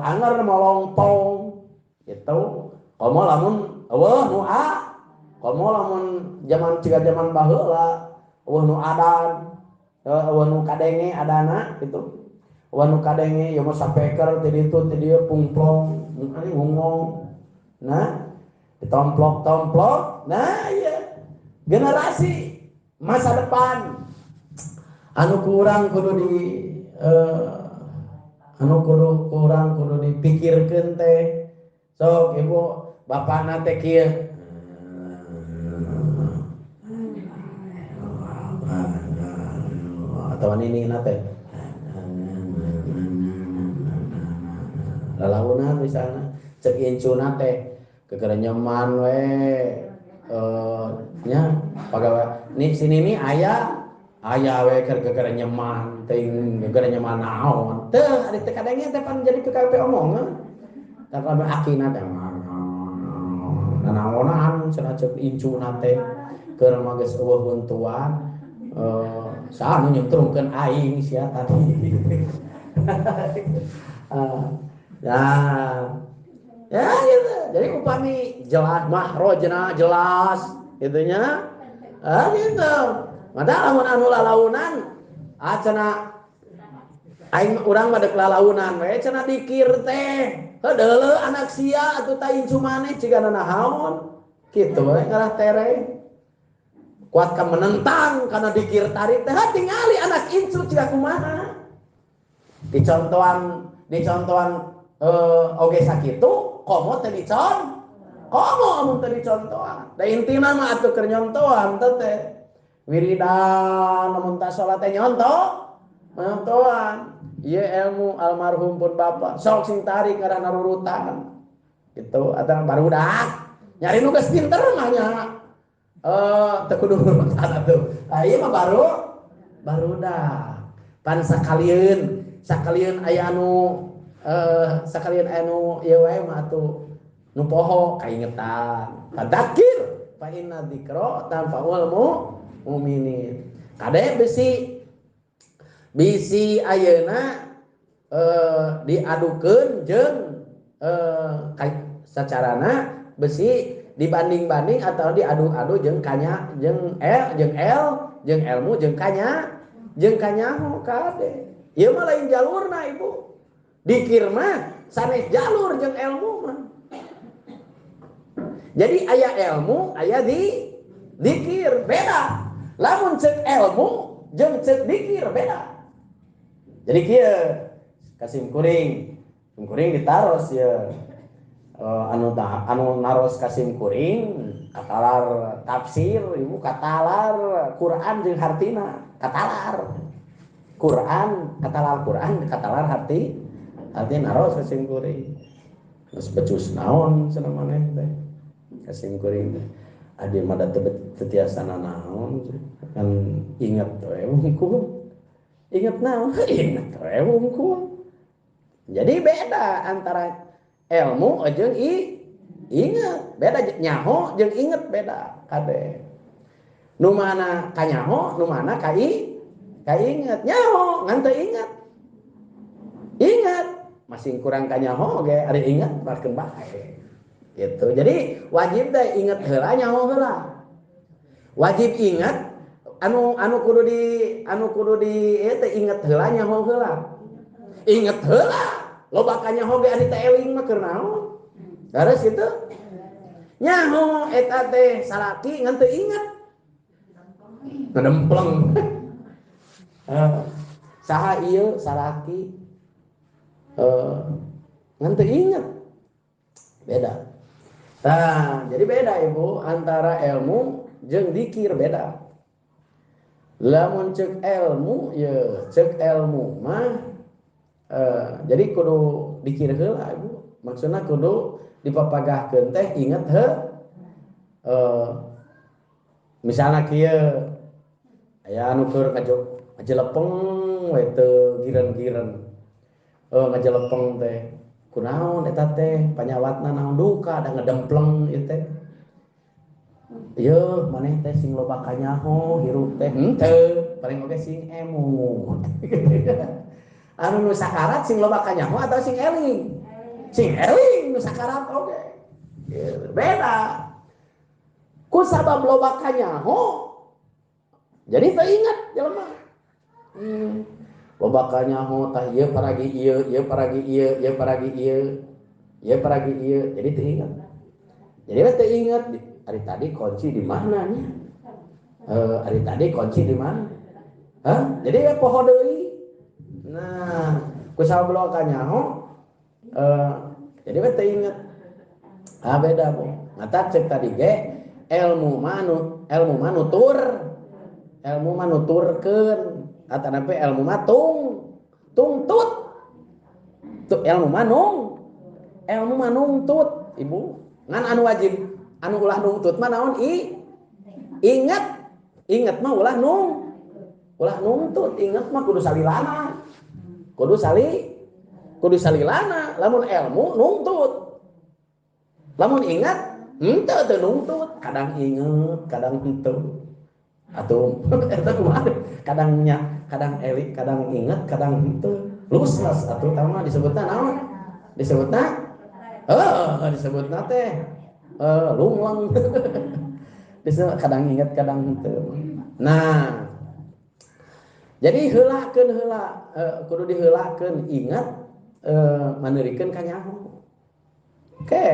anger molongtong gitu komo lamun eueuh nu a komo lamun zaman ciga zaman baheula eueuh nu adan eueuh nu kadenge adana gitu eueuh nu kadenge ieu mah sapeker ti ditu ti dieu pungplong ani ngomong nah ditomplok-tomplok nah iya generasi masa depan anu kurang kudu di anu kudu kurang kudu dipikirkeun teh sok ibu bapakna teh kieu atau ini nate lalaunan misalnya cek incuna teh kekerenyeman we nya pagawe nih sini nih aya aya we keur kekerenyeman ting kekerenyeman naon teu ari teh kadangnya teh pan jadi PKP omongan tah lamun akina teh nanaonan cenah cek incuna teh keur mah geus eueuh huntuan saha nu nyemtrungkeun aing sia tadi. Nah, ya gitu. Jadi upami jelas mahrojna jelas gitu nya. Ah gitu. Mata lamun anu lalaunan cenah Aing urang mah deuk lalaunan we cenah dikir teh. Heuh anak sia atuh ta incu maneh cigana naon. Kitu we ngarah tere. Kuat ka menentang kana dikir tarik teh tingali anak incu ciga kumaha. Dicontohan oge sakitu komo teh dicon. Komo amun teh dicontohan. Da intina mah atuh keur nyontohan teh. Wiridan amun tah salat teh nyontoh. Nyontohan. Ieu ilmu almarhum pun bapak sok sing tarik ngaranna rurutan. Gitu atau barudak. Nyari nu geus pinter mah nya. Teu kudu rurutan atuh. Ah ieu mah barudak. Pan sakalieun aya anu sakalian anu ieu wae mah atuh nu poho kaingetan. Tadzakir fa inna dzikra tanfa'ul mu'minin. Kade bisi ayeuna diadukeun jeung sacarana besi dibanding-banding atau diadu-adu jeung kanya jeung el jeung el jeung ilmu jeung kanya jeung kanyaho kade. Ieu mah lain jalurna ibu. Dikir mah sanes jalur jeung ilmu mah. Jadi aya ilmu, aya di dikir beda. Lamun ceuk ilmu jeung ceuk dikir beda. Jadi kieu kasim kuring, sim kuring ditaros ya. Anu naros kasim kuring katalar tafsir ibu katalar Quran jeung hartina katalar Quran katalar harti naros kasim kuring geus becus naon cenah maneh teh kasim kuring teh adi mah da teu tiasa naon kan inget we wungkul inget naon inget we wungkul. Jadi beda antara ilmu jeung inget beda nyaho jeung inget beda kade nu mana kanyaho nu mana kainget nyaho ngan teu inget inget masih kurang kanyaho ge ari inget barkeun bae gitu. Jadi wajib teh inget heula nyaho heula wajib inget anu kudu di ieu teh inget heula nyaho heula inget heula loba kanyaho ge ari teh eling mah keur naon. Terus gitu nyaho eta teh salaki ngan teu inget ngedempleng. Saha ieu salaki ngan teu inget beda. Tah, jadi beda ibu antara ilmu jeung dikir beda. Lamun ceuk ilmu ye ceuk ilmu mah jadi kudu dikir heula ibu. Maksudna kudu dipapagahkeun teh inget heuh. Misalna kieu aya anu keur ngajelepeng we teu gireun-gireun. Ngajelepeng teh kunaon eta teh panyawatna naon duka da ngedempleng ieu teh. Ieu maneh teh sing loba kanyaho hirup teh henteu paling oge sing emut. Anu nu sakarat sing loba kanyaho atau sing eling? Sing eling nu sakarat oge. Beda. Ku sabab loba kanyaho jadi teu ingat jelema. Loba kanyaho tah ieu paragi ieu, ieu paragi ieu, ieu paragi ieu, ieu paragi ieu, jadi teu ingat. Jadi teu ingat ari tadi kunci di mana nya? Ari tadi kunci di mana? Hah? Jadi poho deui. Nah, ku sabab loba kanyaho jadi we teu inget. Ah beda bu. Mata cek tadi ge ilmu manutur, ilmu manuturkeun atanapi ilmu mah tungtut. Ilmu manung, ilmu manungtut ibu. Ngan anu wajib, anu ulah nungtut mah naon inget. Inget mah ulah nungtut, inget mah kudu salilana. Kudu salilana, lamun ilmu nungtut. Lamun ingat, henteu teu nungtut, kadang inget, kadang henteu. Atuh eta kumaha? Kadang nya, kadang elik, kadang inget, kadang henteu. Luslas atuh tah mah disebutna naon? Disebutna disebutna teh lungleng. Disebut kadang inget, kadang henteu. Nah, Jadi heulakeun heula kudu diheulakeun ingat maneurikeun ka nyaho. Oke.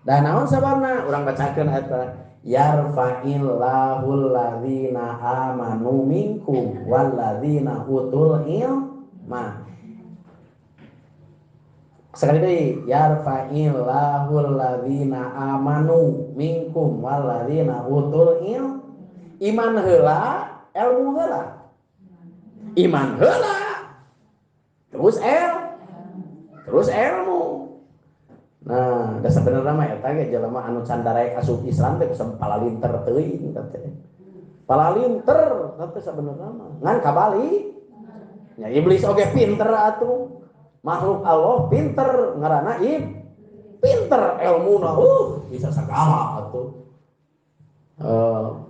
Da naon sababna urang bacakeun eta yarfa'illahu alladzina amanu minkum walladzina utul ilma. Sekali deui yarfa'illahu alladzina amanu minkum walladzina utul ilma. Iman heula, ilmu heula. Iman heula. Terus terus ilmu. Nah, da sabenerna mah eta ge jelema anu can daraek asup Islam teh kusam palalinter teuing teh. Palalinter teh sabenerna mah. Ngan kabali nya iblis oge pinter atuh. Makhluk Allah pinter ngaranna pinter ilmuna bisa sagala atuh.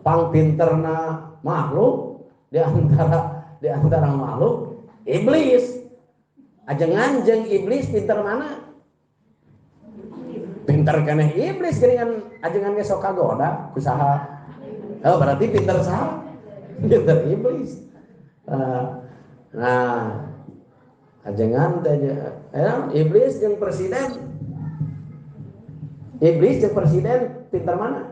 Pang pinterna makhluk di antara makhluk iblis. Ajengan jeung iblis pinter mana? Pinter keneh iblis geuningan ajengan ge sok kagoda ku saha? Oh, berarti pinter saha? Pinter iblis. Nah, ajengan teh iblis jeung presiden. Iblis jeung presiden pinter mana?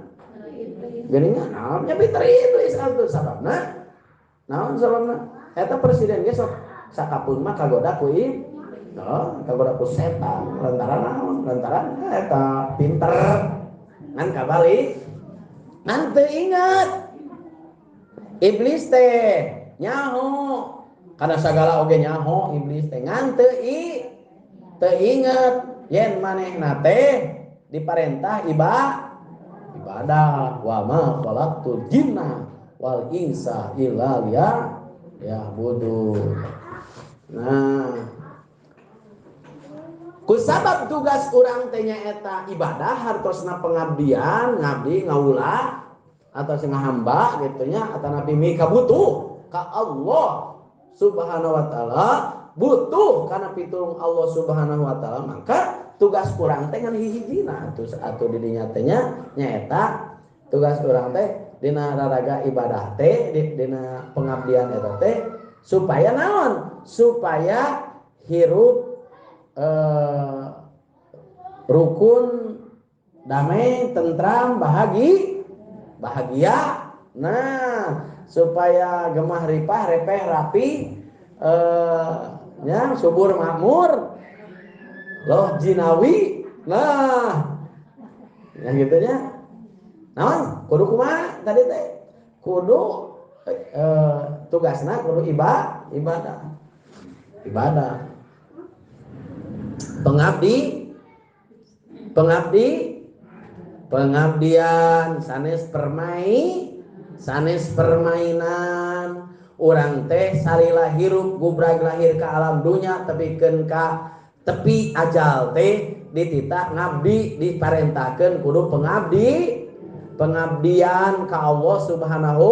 Geuningan naonnya pinter iblis atuh sababna? Naon sababna? Eta presiden ge sok sakapeung mah kagoda ku kagoda ku setan lantaran naon? Lantaran eta pinter ngan kabalik ngan teu ingat. Iblis teh nyaho kana sagala oge nyaho iblis teh ngan teu inget yen manehna teh diparentah ibadah wa ma khalaqtul jinna wal insa illa liya'budun. Nah, kusabab tugas urang teh nyaeta ibadah hartosna pengabdian, ngabdi ngawula atau sing ngahamba gitu nya atanapi mika butuh ka Allah Subhanahu wa taala, butuh kana pitulung Allah Subhanahu wa taala, maka tugas urang teh ngan hiji-hijina atuh atuh di dinya teh nya nyaeta tugas urang teh dina raraga ibadah teh dina pengabdian eta teh supaya naon? Supaya hirup rukun, damai, tentram, bahagia. Nah, supaya gemah ripah, repeh, rapi, ya, subur makmur, loh jinawi. Nah, yang gitu nya. Naon? Kudu kumaha tadi teh? Kudu tugasna kudu ibadah. Ibadah. Pengabdi, pengabdian sanes sanes permainan. Urang teh salila hirup gubrag lahir ka alam dunya tepikeun ka tepi ajal teh dititah ngabdi, diparentahkeun kudu pengabdian ka Allah Subhanahu,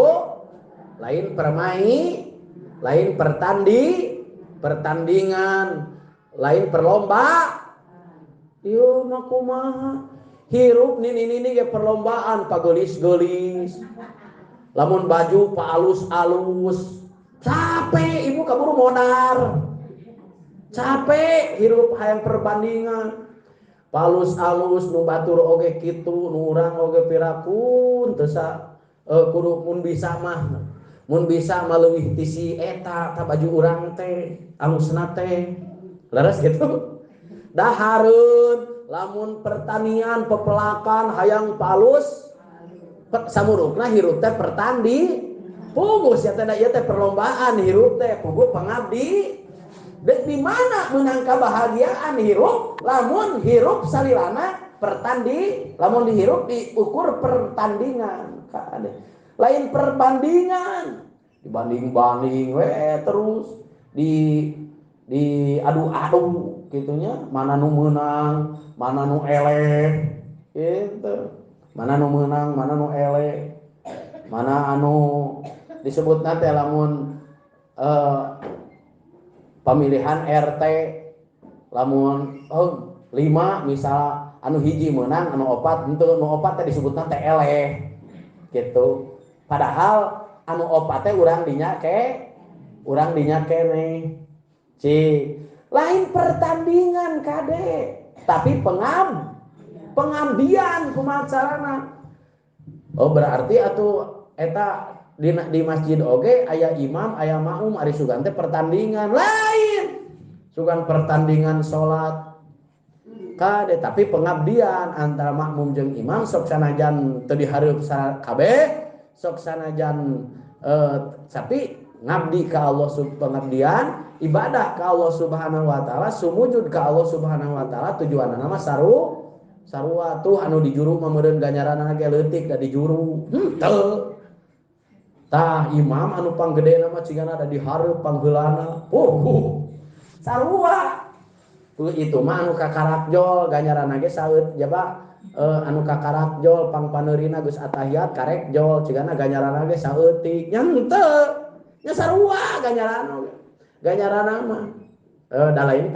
lain lain pertandingan, lain perlomba. Ieu mah kumaha? Hirup nini-nini ge perlombaan pagelis-gelis. Lamun baju paalus-alus. Capek ibu kaburu modar. Capek hirup hayang perbandingan. Palus-alus nu batur oge kitu, nu urang oge pirakun teu kudu mun bisa mah. Mun bisa mah leuwih ti si eta ta baju urang teh, alusna teh. Leres gitu. Dahareun lamun pertanian pepelakan hayang palus samurukna hirup teh pertandi puguh sia teh ieu teh perlombaan hirup teh puguh pengabdi. Dek di mana menang kebahagiaan hirup lamun hirup salilana pertandi, lamun dihirup diukur pertandingan lain perbandingan, dibanding-banding we terus di adu-adu gitunya, mana nu meunang, mana nu eleh gitu. Mana nu meunang, mana nu eleh. Mana anu disebutna teh lamun pemilihan RT lamun 5 misal anu hiji meunang, anu opat henteu, nu opat teh disebutna teh eleh gitu. Padahal anu opat teh urang dinya ke Urang dinya keneh. Cik, lain pertandingan kade, tapi pengabdian kumaha carana. Oh berarti atuh eta di masjid oge aya imam, aya makmum, ari sugan teh pertandingan lain. Sugan pertandingan salat kade, tapi pengabdian antara makmum jeung imam sok sanajan teu dihareup kabeh, sok sanajan tapi ngabdi ka Allah, pengabdian ibadah ka Allah Subhanahu wa taala, sumujud ka Allah Subhanahu wa taala, tujuanna mah sarua tuh anu dijuru mah meureun ganjaranna ge leutik da dijuru. Henteu. Tah imam anu panggedena mah cigana da dihareup pangheulana. Oh. Sarua. Tuh itu mah anu kakarakjol ganjaranna ge saeut jaba anu kakarakjol pangpaneurina geus atahiyat karek jol cigana ganjaranna ge saeutik. Nya henteu. Nya sarua ganjaranna. Ganjaranna mah da lain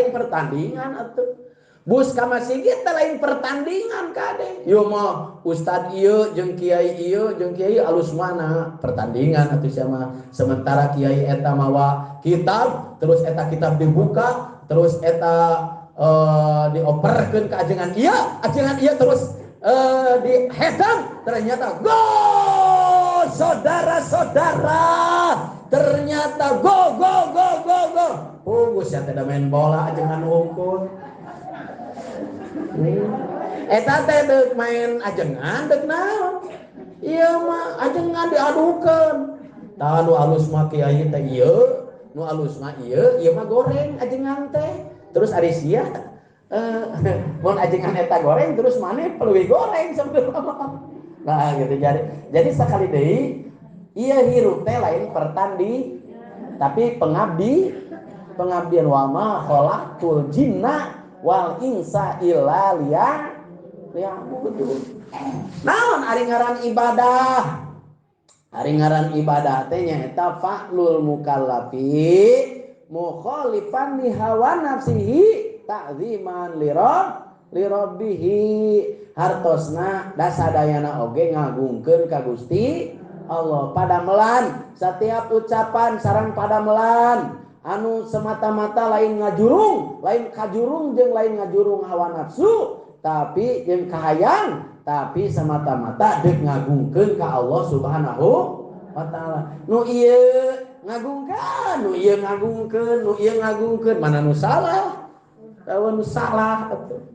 pertandingan atuh. Bus ka masjid teh lain pertandingan kade. Ieu mah ustad ieu jeung kiai ieu jeung kiai alus mana pertandingan atuh sia mah. Sementara kiai eta mawa kitab, terus eta kitab dibuka, terus eta dioperkeun ka ajengan ieu terus dihedang, ternyata go saudara-saudara, ternyata go go go go go. Pugus ya teh main bola ajengan hungkul. Eta teh deuk main ajengan deuk naon? Ieu mah ajengan diadukeun. Tah nu alus mah kiai teh ieu, nu alus mah ieu, ieu mah goreng ajengan teh. Terus ari sia mun ajengan eta goreng terus maneh leuwih goreng sebenarnya. Nah gitu jadi sakali deui ieu hirup teh lain pertanding tapi pengabdian wa ma khalaqtul jinna wal insa illa liya'budun. Naon ari ngaran ibadah? Ari ngaran ibadah teh nyaeta fa'lul mukallafi mukhalifan li hawa nafsihi ta'ziman li rabbihi. Hartosna dasadayana oge ngagungkeun ka Gusti Allah. Padamelan setiap ucapan sareng padamelan anu semata-mata lain ngajurung, lain kajurung jeung lain ngajurung hawa nafsu, tapi jeung kahayang, tapi semata-mata deuk ngagungkeun ka Allah Subhanahu wa taala. Nu ieu ngagungkeun, nu ieu ngagungkeun, nu ieu ngagungkeun, mana nu salah? Tahu nu salah atuh.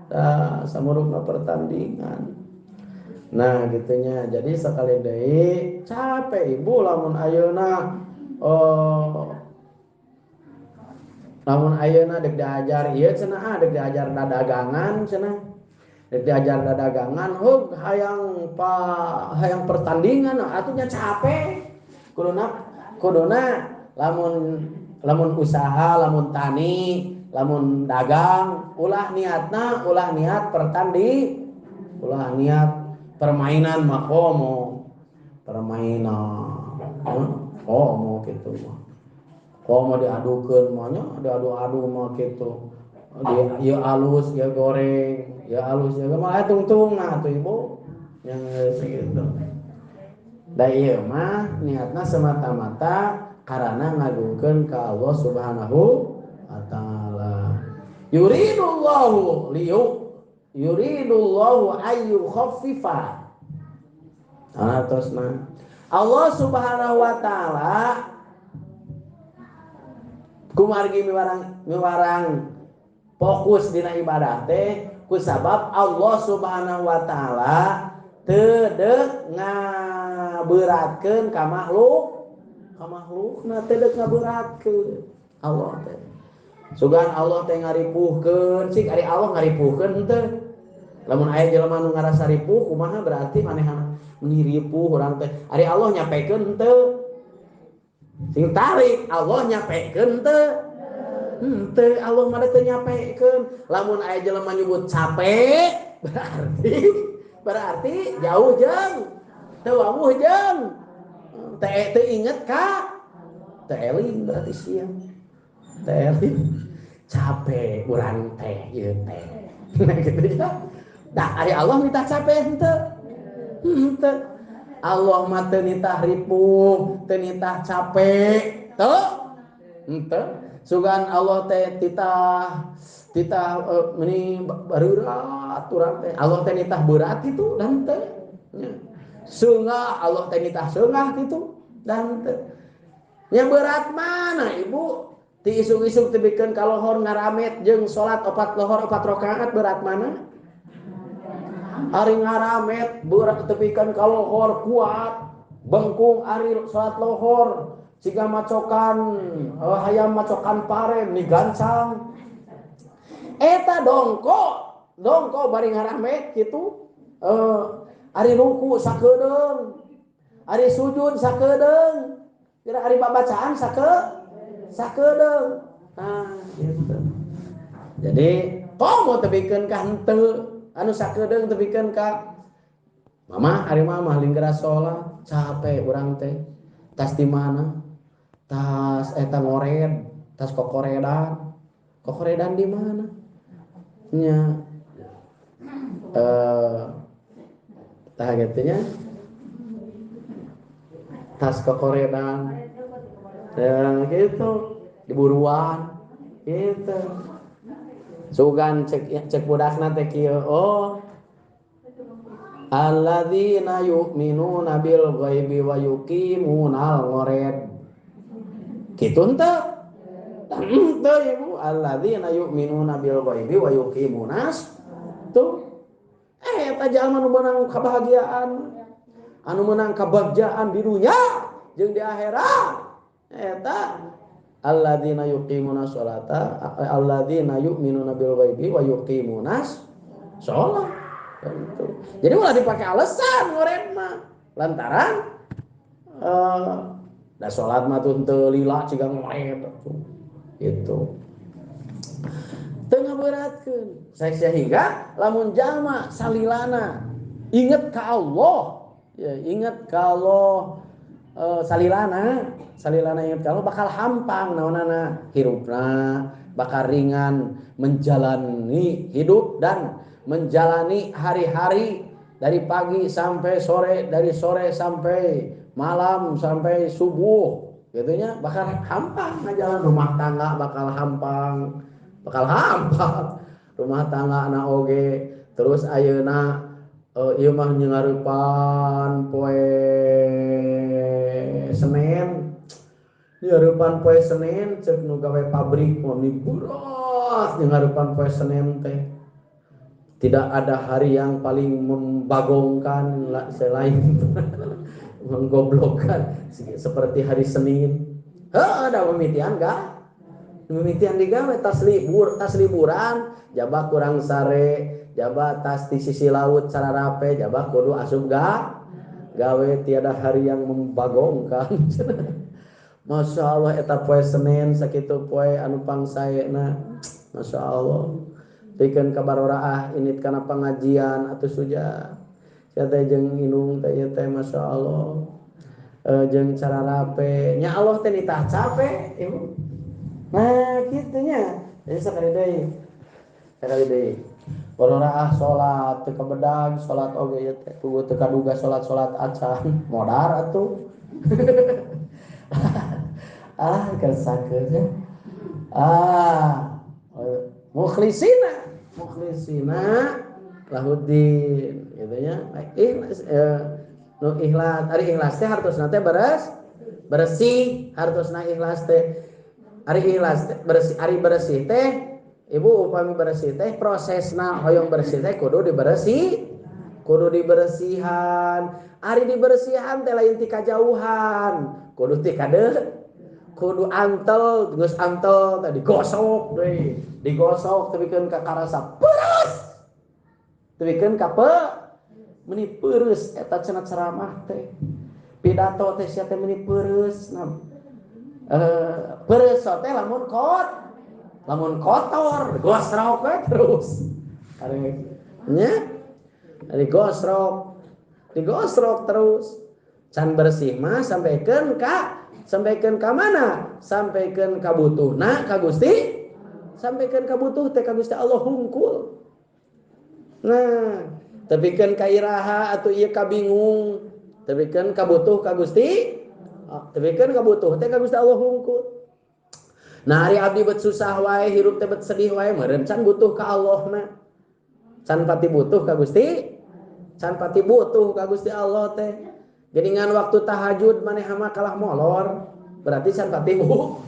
Tah samurukna pertandingan. Nah gitunya. Jadi sakali deui capek ibu lamun ayeuna lamun ayeuna deuk diajar ieu cenah deuk diajar dadagangan cenah. Deuk diajar dadagangan hug hayang hayang pertandingan atuh nya capek. Kuduna lamun usaha, lamun tani, lamun dagang, ulah niatna, ulah niat pertanding, ulah niat permainan mah komo. Permainan komo kitu mah. Komo diadukeun mah nya, diadu-adu mah kitu. Ieu alus, ieu goreng, ieu alus, ieu mah tungtungna atuh ibu. Yang geus kitu. Da ieu mah niatna semata-mata karana ngagungkeun ka Allah Subhanahu wa taala. Yuridullahu yuridullahu ayu khaffifa. Atosna Allah Subhanahu wa taala kumargi miwarang fokus dina ibadah teh kusabab Allah Subhanahu wa taala teu deuk ngaberatkeun ka makhluk, ka makhlukna teu deuk ngaberatkeun Allah teh. Sugan Allah teh ngaripuhkeun, cik ari Allah ngaripuhkeun henteu. Lamun aya jelema nu ngarasa ripuh kumaha berarti manehna meni ripuh urang teh. Ari Allah nyapekeun henteu. Sing tarik Allah nyapekeun henteu. Henteu Allah mah teu nyapekeun. Lamun aya jelema nyebut capek berarti jauh jeung teu wawuh jeung teu inget ka teu eling berarti sia. Teu eling capek urang teh ieu teh. Nah gitu ya. Tah ari Allah minta capek henteu. Henteu. Allah mah teu nitah ripuh, teu nitah capek, teu? Henteu. Sugan Allah teh titah titah meni bareurat urang teh. Allah teh nitah berat kitu dan teu. Seungah Allah teh nitah seungah kitu dan teu. Nya berat mana ibu? Ti isuk-isuk tebikeun ka lohor ngaramet jeung salat 4 lohor 4 rakaat berat mana? Ari ngaramet berat tebikeun ka lohor kuat, bengkung ari salat lohor siga macokan hayam macokan pare ni gancang. Eta dongko bari ngaramet kitu. Ari ruku sakedeung, ari sujud sakedeung, kira ari babacaan sakedeung. Nah, gitu. Jadi komo tebikeun ka henteu, anu sakedeung tebikeun ka mama, ari mama linggera salat, capek urang teh. Tas di mana? Tas eta ngored, tas kokoredan. Kokoredan di mana? Nya. Tah kitu nya. Tas kokoredan. Ya gitu, diburuan gitu. Sugan cek budakna teh kieu, oh alladzina yu'minuna bil ghaibi wa yuqimunal ngored. Kitu henteu? Henteu ibu, alladzina yu'minuna bil ghaibi wa yuqimunas tuh. Eta jalma nu meunang kebahagiaan, anu meunang kebagjaan di dunya jeung di akhirat. Eta alladzina yuqimuna sholata, alladzina yu'minuna bil ghaibi wa yuqimunas sholat. Gitu. Jadi ulah dipakai alasan ngored mah. Lantaran da salat mah teu henteu lila ciga ngored gitu. Teu ngaberatkeun. Sehingga lamun jalma salilana inget ka Allah, ya inget ka Allah, salilana inget ka Allah bakal hampang naonana hirupna, bakal ringan menjalani hidup dan menjalani hari-hari dari pagi sampai sore, dari sore sampai malam sampai subuh gitunya, bakal hampang ngajalan rumah tangga, bakal hampang rumah tangga na oge. Terus ayeuna ieu mah nyengarupan poe Senin, nyengarupan poe Senin cek nu gawe pabrik mah berat nyengarupan poe Senin teh. Tidak ada hari yang paling membagongkan selain menggoblokkan seperti hari Senin. Heuh, ada pemitian enggak? Pemitian digawe tas libur, tas liburan, jaba kurang sare, jaba tas di sisi laut sararape, jaba kudu asup gawe, tiada hari yang membagongkan. Masya Allah eta poe Senin sakitu poe anu pangsaena. Masya Allah. Pikeun ka baroraah init kana pengajian atuh suja. Sia teh jeung indung teh ieu teh Masya Allah. Jeung cararape nya Allah teh nitah capek ibu. Nah kitu nya. Jadi sakali deui. Baroraah salat teu kabedag, salat oge ieu teh kudu teu kaduga salat-salat acan modar atuh. Ah kesakeun nya. Ah mukhlisina lahuddin gitu nya. Ikhlas nu ikhlas, ari ikhlas teh hartosna teh bersih, hartosna ikhlas teh. Ari ikhlas teh bersih, ari bersih teh ibu upami bersih teh prosesna hoyong bersih teh kudu dibersih, kudu dibersihan. Ari dibersihan teh lain ti kajauhan, kudu ti kade, kudu antel, geus antel teh digosok deui, digosok tepikeun ka karasa peres. Tepikeun ka meni peres eta cenah ceramah teh. Pidato teh sia teh meni peres. Nah, peres teh lamun kotor, gosrok we terus. Ari nya ari gosrok, digosrok terus. Can bersih mah sampaikan ka mana? Sampaikan ka butuhna ka Gusti. Sampaikan ka butuh teh ka Gusti Allah hungkul. Nah, tepikeun ka iraha atuh ieu kabingung, Tepikeun kabutuh ka Gusti, tepikeun kabutuh teh ka Gusti Allah hungkul. Nah ari abdi bet susah wae hirup teh bet sedih wae meureun can butuh ka Allahna. Can pati butuh ka Gusti, can pati butuh ka Gusti Allah teh. Geningan waktu tahajud maneh mah kalah molor, berarti can pati bu.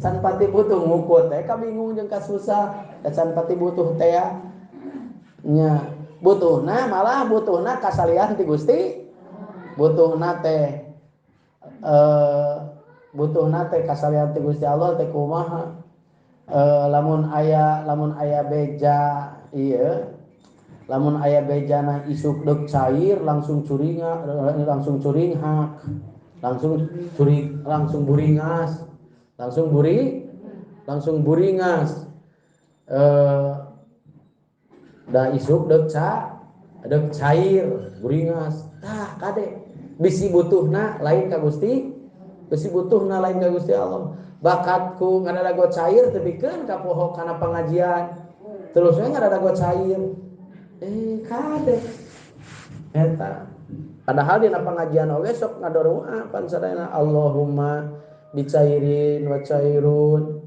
Can pati butuh ngukut teh kabingung jeung kasusah, can pati butuh teh nya. Butuhna malah butuhna kasalian ti Gusti. Butuhna teh butuhna teh kasalian ti Gusti Allah teh kumaha lamun aya beja ieu lamun aya bejana isuk deuk cair langsung curinga langsung curinghak langsung curi langsung buringas langsung buri langsung buringas da isuk deuk deuk cair buringas tah kade bisi butuhna lain ka Gusti bisi butuhna lain ka Gusti Allah bakatku ngadadago cair tepikeun ka poho kana pengajian terus we ngadadago cair kade eta padahal dina pengajian oge sok ngadoa pan sadayana Allahumma bicairin wa cairun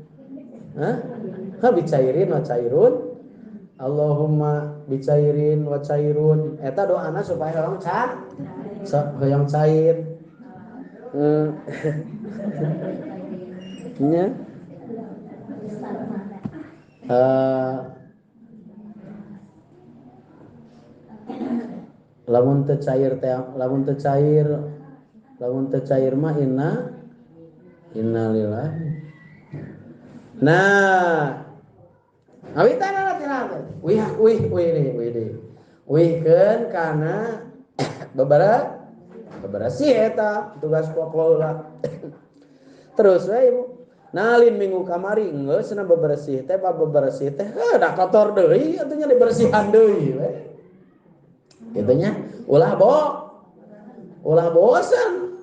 ha bicairin wa cairun Allahumma bicairin wa cairun eta doana supaya orang hoyong cair. Nya lamun teu cair teh lamun teu cair mah inna innalillahi. Nah awitan tina wih wih wih wih wihkeun kana beberasih eta tugas pokok lah. Terus we ibu nalin minggu kamari geus cenah bebersih teh bebersih teh heuh da kotor deui atuh nya dibersihan deui we. Kitu nya ulah ulah bosan.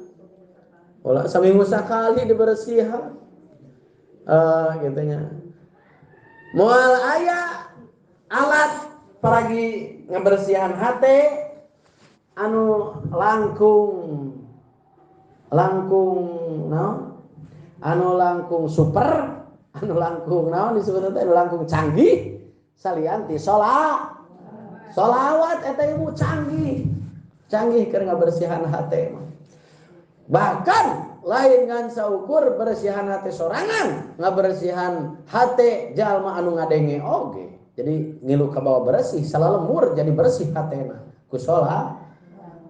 Ulah saminggu sakali dibersihan. Kitu nya. Moal aya alat paragi ngabersihan hate anu langkung naon anu langkung super anu langkung naon disebut teh anu langkung canggih salian ti sholawat eta ibu canggih canggih keur ngabersihan hate mah. Bahkan lain ngan saukur bersihan hate sorangan ngabersihan hate jalma anu ngadenge oge jadi ngilu ka bawa bersih salalemur jadi bersih hatena ku sholat.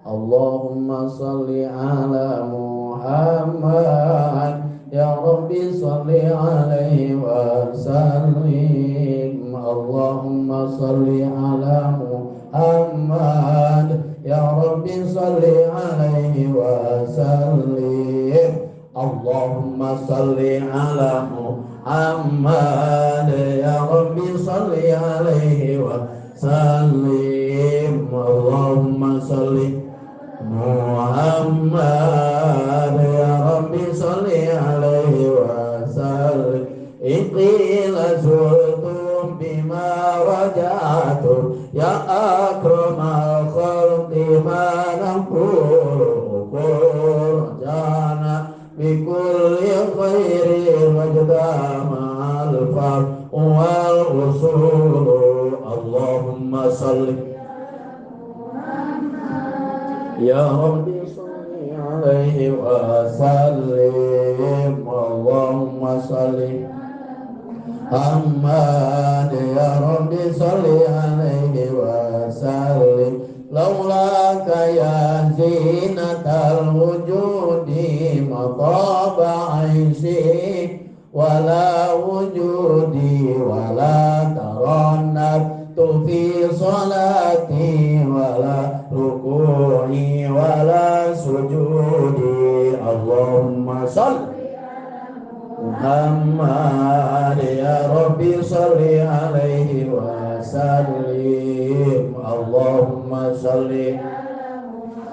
Allahumma salli ala Muhammad ya Rabbi salli alaihi wa sallim. Allahumma salli ala Muhammad ya Rabbi salli alaihi wa sallim. Allahumma salli ala Muhammad ya Rabbi salli alaihi wa sallim. Allahumma salli Muhammad ya Rabbi salli alaihi wa sallim. Iqila zultum bima raja'tum ya akramal khalqi ma naqulu jana bi kulli khairin wajda ma'al far wal usul. Allahumma salli ya Rabbi salli alaihi wa sallim. Allahumma salli Muhammad ya Rabbi salli alaihi wa sallim. Laulaka ya zinatal wujudi mataba aisi wala wujudi wala tarannabtu fi salati wala ruku'i wala sujudi. Allahumma salli Muhammad ya Rabbi salli alaihi wa sallim. Allahumma salli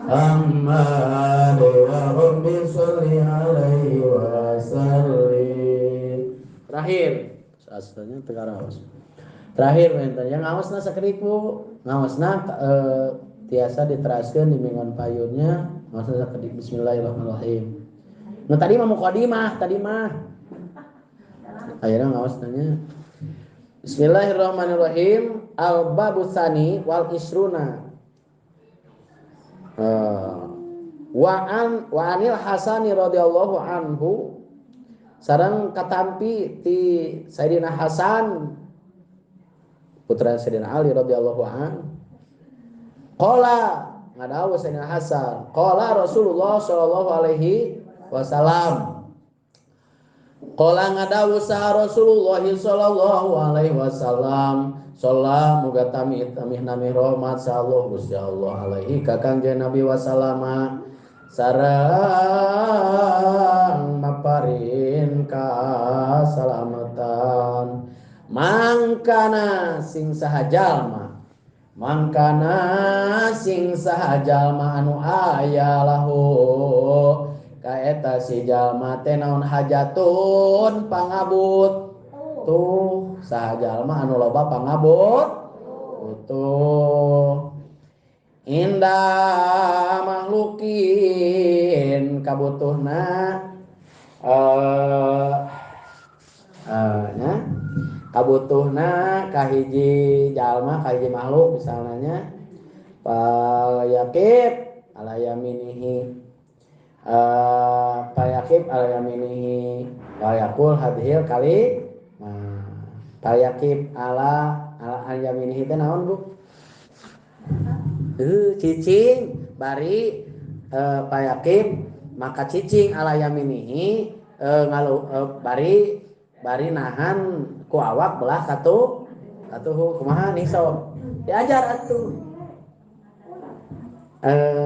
Muhammad ya Rabbi salli alaihi wa sallim. Terakhir, asalnya tegaraos. Terakhir menten yang ngaosna sakedik Bu, ngaosna tiasa diteraskeun di minggon payunnya. Maksudna sakedik bismillahirrahmanirrahim. Nu tadi mah mukadimah tadi mah. Ayeuna ngaos nanya. Bismillahirrahmanirrahim. Al babu tsani wal isruna. Wa an wa anil Hasani radhiyallahu anhu sareng katampi ti Sayyidina Hasan putra Sayyidina Ali radhiyallahu an. Qala ngadawuh Sayyidina Hasan, qala Rasulullah sallallahu alaihi wasallam. Qala ngadawuh sa Rasulullah sallallahu alaihi wasallam, sholla muga tamih tamih nami rahmat sa Allah Gusti Allah alaihi ka Kangjeng Nabi wasallama sareng maparin kasalamatan. Mangkana sing saha jalma, mangkana sing saha jalma anu aya lahu kaeta si jalma teh naon hajatun pangabut tuh saha jalma anu loba pangabut tuh indah makhlukin kabutuhna nya kabutuhna kahiji jalma kahiji makhluk misalnya nya fal yaqib ala yaminihi fal yaqib ala yaminihi wa yaqul hadhil kali fal yaqib ala ala yaminihi teh naon Bu? Cicing bari fal yaqib maka cicing ala yaminihi ngalu bari bari nahan ku awak belah satu satu kumaha nih sok diajar atuh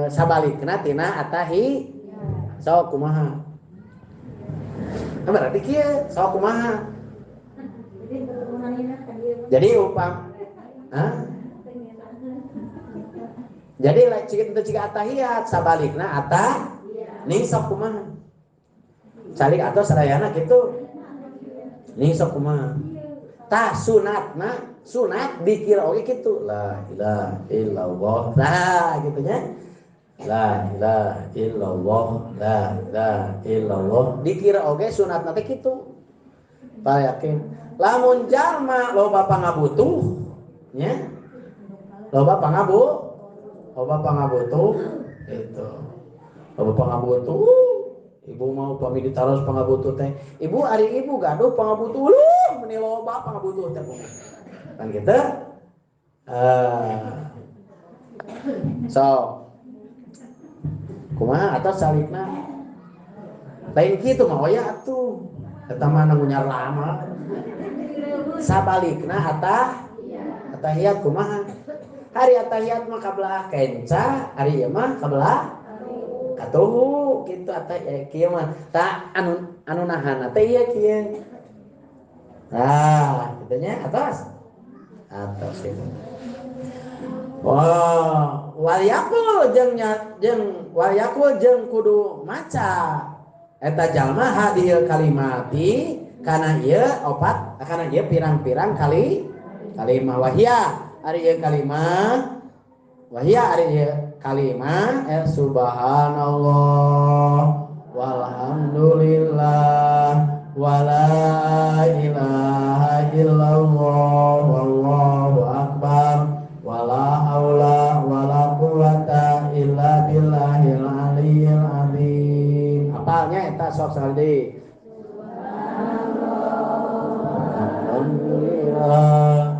sabalikna tina atahi sok kumaha berarti kieu sok kumaha jadi upam jadi lain cik teu cik atahiyat sabalikna atah nih sok kumaha calik atau sarayana kitu nih sok kumaha tah sunatna sunat dikira oge kitu la ilaha illallah nah kitu nya la ilaha illallah la ilaha illallah dikira oge sunatna teh kitu tah yakin lamun jalma loba pangabutuh nya loba pangabu loba pangabutuh itu loba pangabutuh ibu mau pami ditaros pangabutuh teh ibu ari ibu gaduh pangabutuh lu meni loba pangabutuh teh kan gitu so kumaha atos salikna lain kitu mah oya atuh eta mah ngunyar lama sabalikna atah atahiyat kumaha hari atahiyat mah kabelah kenca ari ieu mah kabelah katuhu kitu atah kieu mah tah anu anu nahanna teh ieu kieu nah kitu nya atas atas itu wah wal yaqul jeung jeung wal yaqul jeung kudu maca eta jalma hadhil kalimati kana ieu opat kana ieu pirang-pirang kali kalimah wahia ari ieu kalimah wahia ari ieu kalimah subhanallah walhamdulillah wala ilaha illallah wallahu akbar wala haula wala quwata illa billahil aliyil azim. Apalnya eta sok sekali deui. Alhamdulillah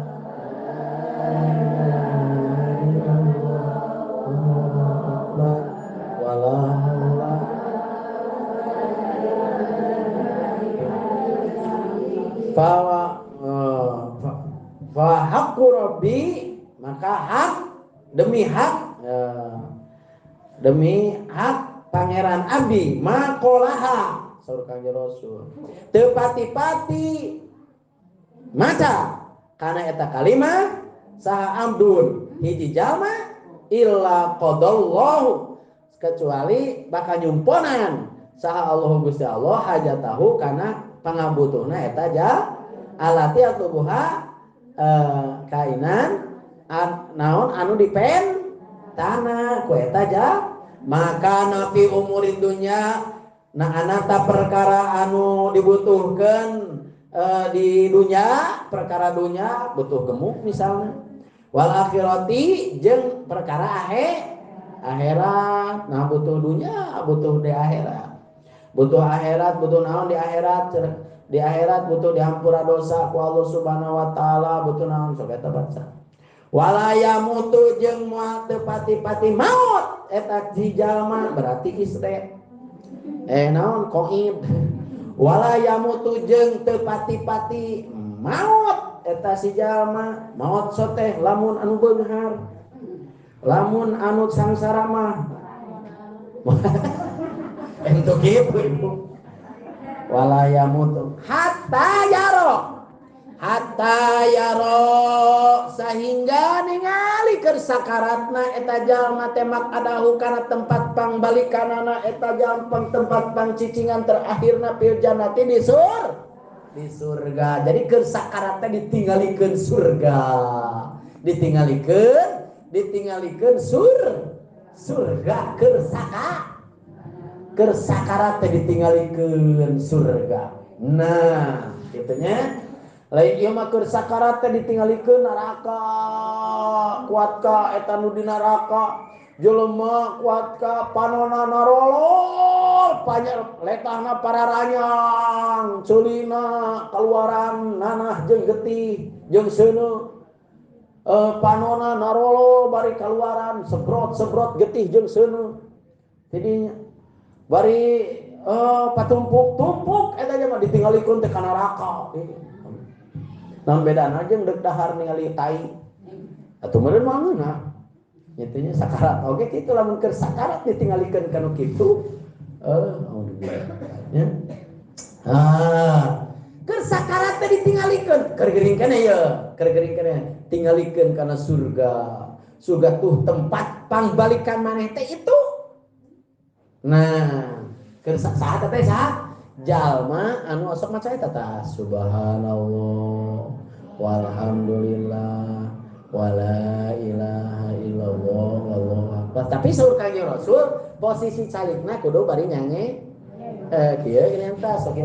fa haqqu rabbi maka hak demi hak demi hak pangeran abdi maqolaha saur Kangjeng Rasul teu pati-pati maca kana eta kalimah saha abdun hiji jalma illa qadallahu kecuali bakal nyumponan saha Allah Gusti Allah hajatahu kana pangabutuhna eta ja alati atubuha kainan naon anu dipen tanah ku eta ja Maka napi umurin dunya nah anata perkara anu dibutuhkan di dunya, perkara dunya butuh gemuk misalnya. Wal akhirati jeung perkara akhirat. Nah butuh dunya, butuh di akhirat. Butuh akhirat, butuh naon di akhirat? Di akhirat butuh dihampura dosa ku Allah Subhanahu wa taala, butuh naon sok eta baca. Wala yamutu jeung moal teu pati-pati maut eta jalma berarti isre. Naon qaid. Wala yamutu jeung teu pati-pati maut eta si jalma, maut soteh lamun anu beunghar. Lamun anu sangsara mah. Entu kitu ibu. Wala yamutu hatta yaro. Hatta yaro sehingga ningali keur sakaratna eta jalma teh adahu kana tempat pangbalikanana eta jalma tempat pangcicingan terakhirna fil jannati di surga. Jadi keur sakaratna ditinggalikeun surga. Ditinggalikeun surga keur keur sakarat teh ditinggalikeun surga. Nah, kitunya lain ieu mah keur sakarat teh ditinggalikeun neraka. Kuat ka eta nu di neraka. Jelema kuat ka panona narolol, panyer letahna pararanyang, ceulina kaluaran nanah jeung getih jeung seuneu. Panona narolol bari kaluaran sebrot-sebrot getih jeung seuneu. Jadinya bari patumpuk-tumpuk eta mah ditinggalikeun teh ka neraka. Naon bedana jeung deuk dahar ningali tai. Atuh meureun mah ngeunah. Nyatanya sakarat oge kitu lamun keur sakarat ditinggalikeun kana kitu. Alhamdulillah nya. Ah, keur sakarat teh ditinggalikeun, keur gering keneh ye, keur gering keneh tinggalikeun kana surga. Surga tuh tempat pangbalikan maneh teh itu. Nah, keur saha teh saha? Jalma anu osok maca eta tah subhanallah walhamdulillah wala ilaha illallah wallahu akbar. Tapi saur Kangjeng Rasul posisi calikna kudu bari nyanyi kieu geuning tah sok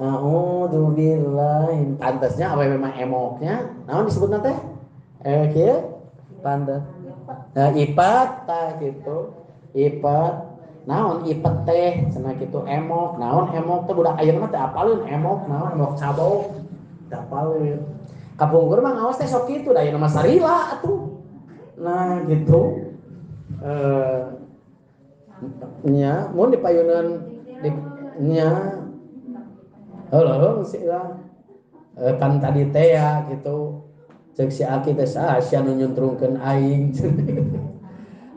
a'udzu billahi pantasnya awewe mah emoknya naon disebutna teh kieu pantes nah ipat tah kitu ipat naon ipet teh cenah kitu emok naon emok teh budak ayeuna mah teu apaleun emok naon emok cabok teu apaleun kapungkur mah ngaos teh sok kitu da ayeuna mah sarila atuh nah gitu nya mun dipayuneun di nya heuh sih lah pan tadi teh ya gitu ceuk si aki teh saha sia nu nyuntrungkeun aing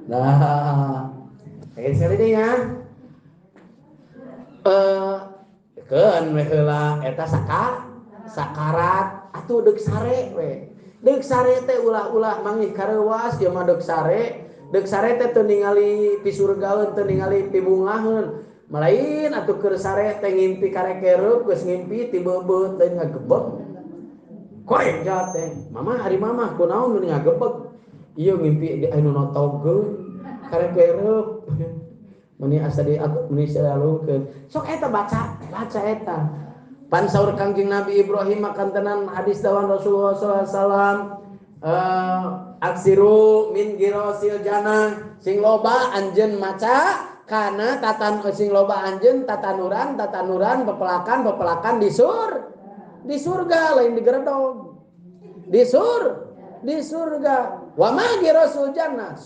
nah kayak sekali deh ya. Keun we heula eta sakarat atuh deuk sare we. Deuk sare teh ulah-ulah manggih kareuwas ieu mah deuk sare. Deuk sare teh teu ningali pisurgaeun, teu ningali pibungaheun. Malain atuh keur sare teh ngimpi karekereup geus ngimpi tibeubeuh teh ngagebeg. Korek jahat teh. Mama hari mama kunaon nu ngagebeg? Ieu ngimpi di anu notogeun. Karekereup meni asa di aku meni salalungkeun sok eta baca eta pan saur Kangjeng Nabi Ibrahim makantenan hadis dawan Rasulullah sallallahu alaihi wasallam aksiru min girosil jannah sing loba anjeun maca kana tatan sing loba anjeun tatanuran pepelakan di surga lain di geredog di surga wa ma girosul jannah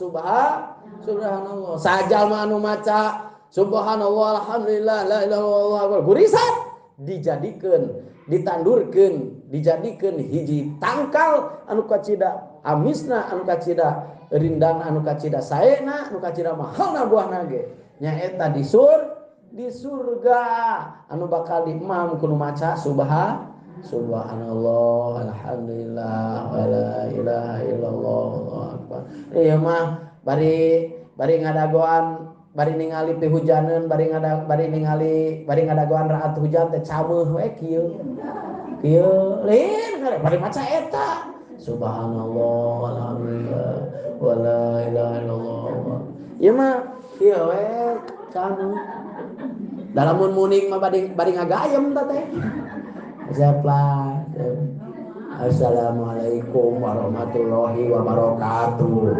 subhanallah sajalma anu maca subhanallah alhamdulillah la ilaha illallah gurisan dijadikeun ditandurkeun dijadikeun hiji tangkal anu kacida amisna anu kacida rindang anu kacida saena anu kacida mahalna buahna ge nyaeta di surga anu bakal diemam kudu maca subhanallah alhamdulillah wala ilaha illallah allahu akbar. Ieu mah bari ngadagoan bari ningali pihujaneun bari ngadagoan raat hujan teh cameuh we kieu kieu lain bari maca eta subhanallah alhamdulillah wala ilaha illallah. Ieu mah Kieu we canu. Dalamun muning mah bari ngagayem ta teh. Siap lah. Assalamualaikum warahmatullahi wabarakatuh.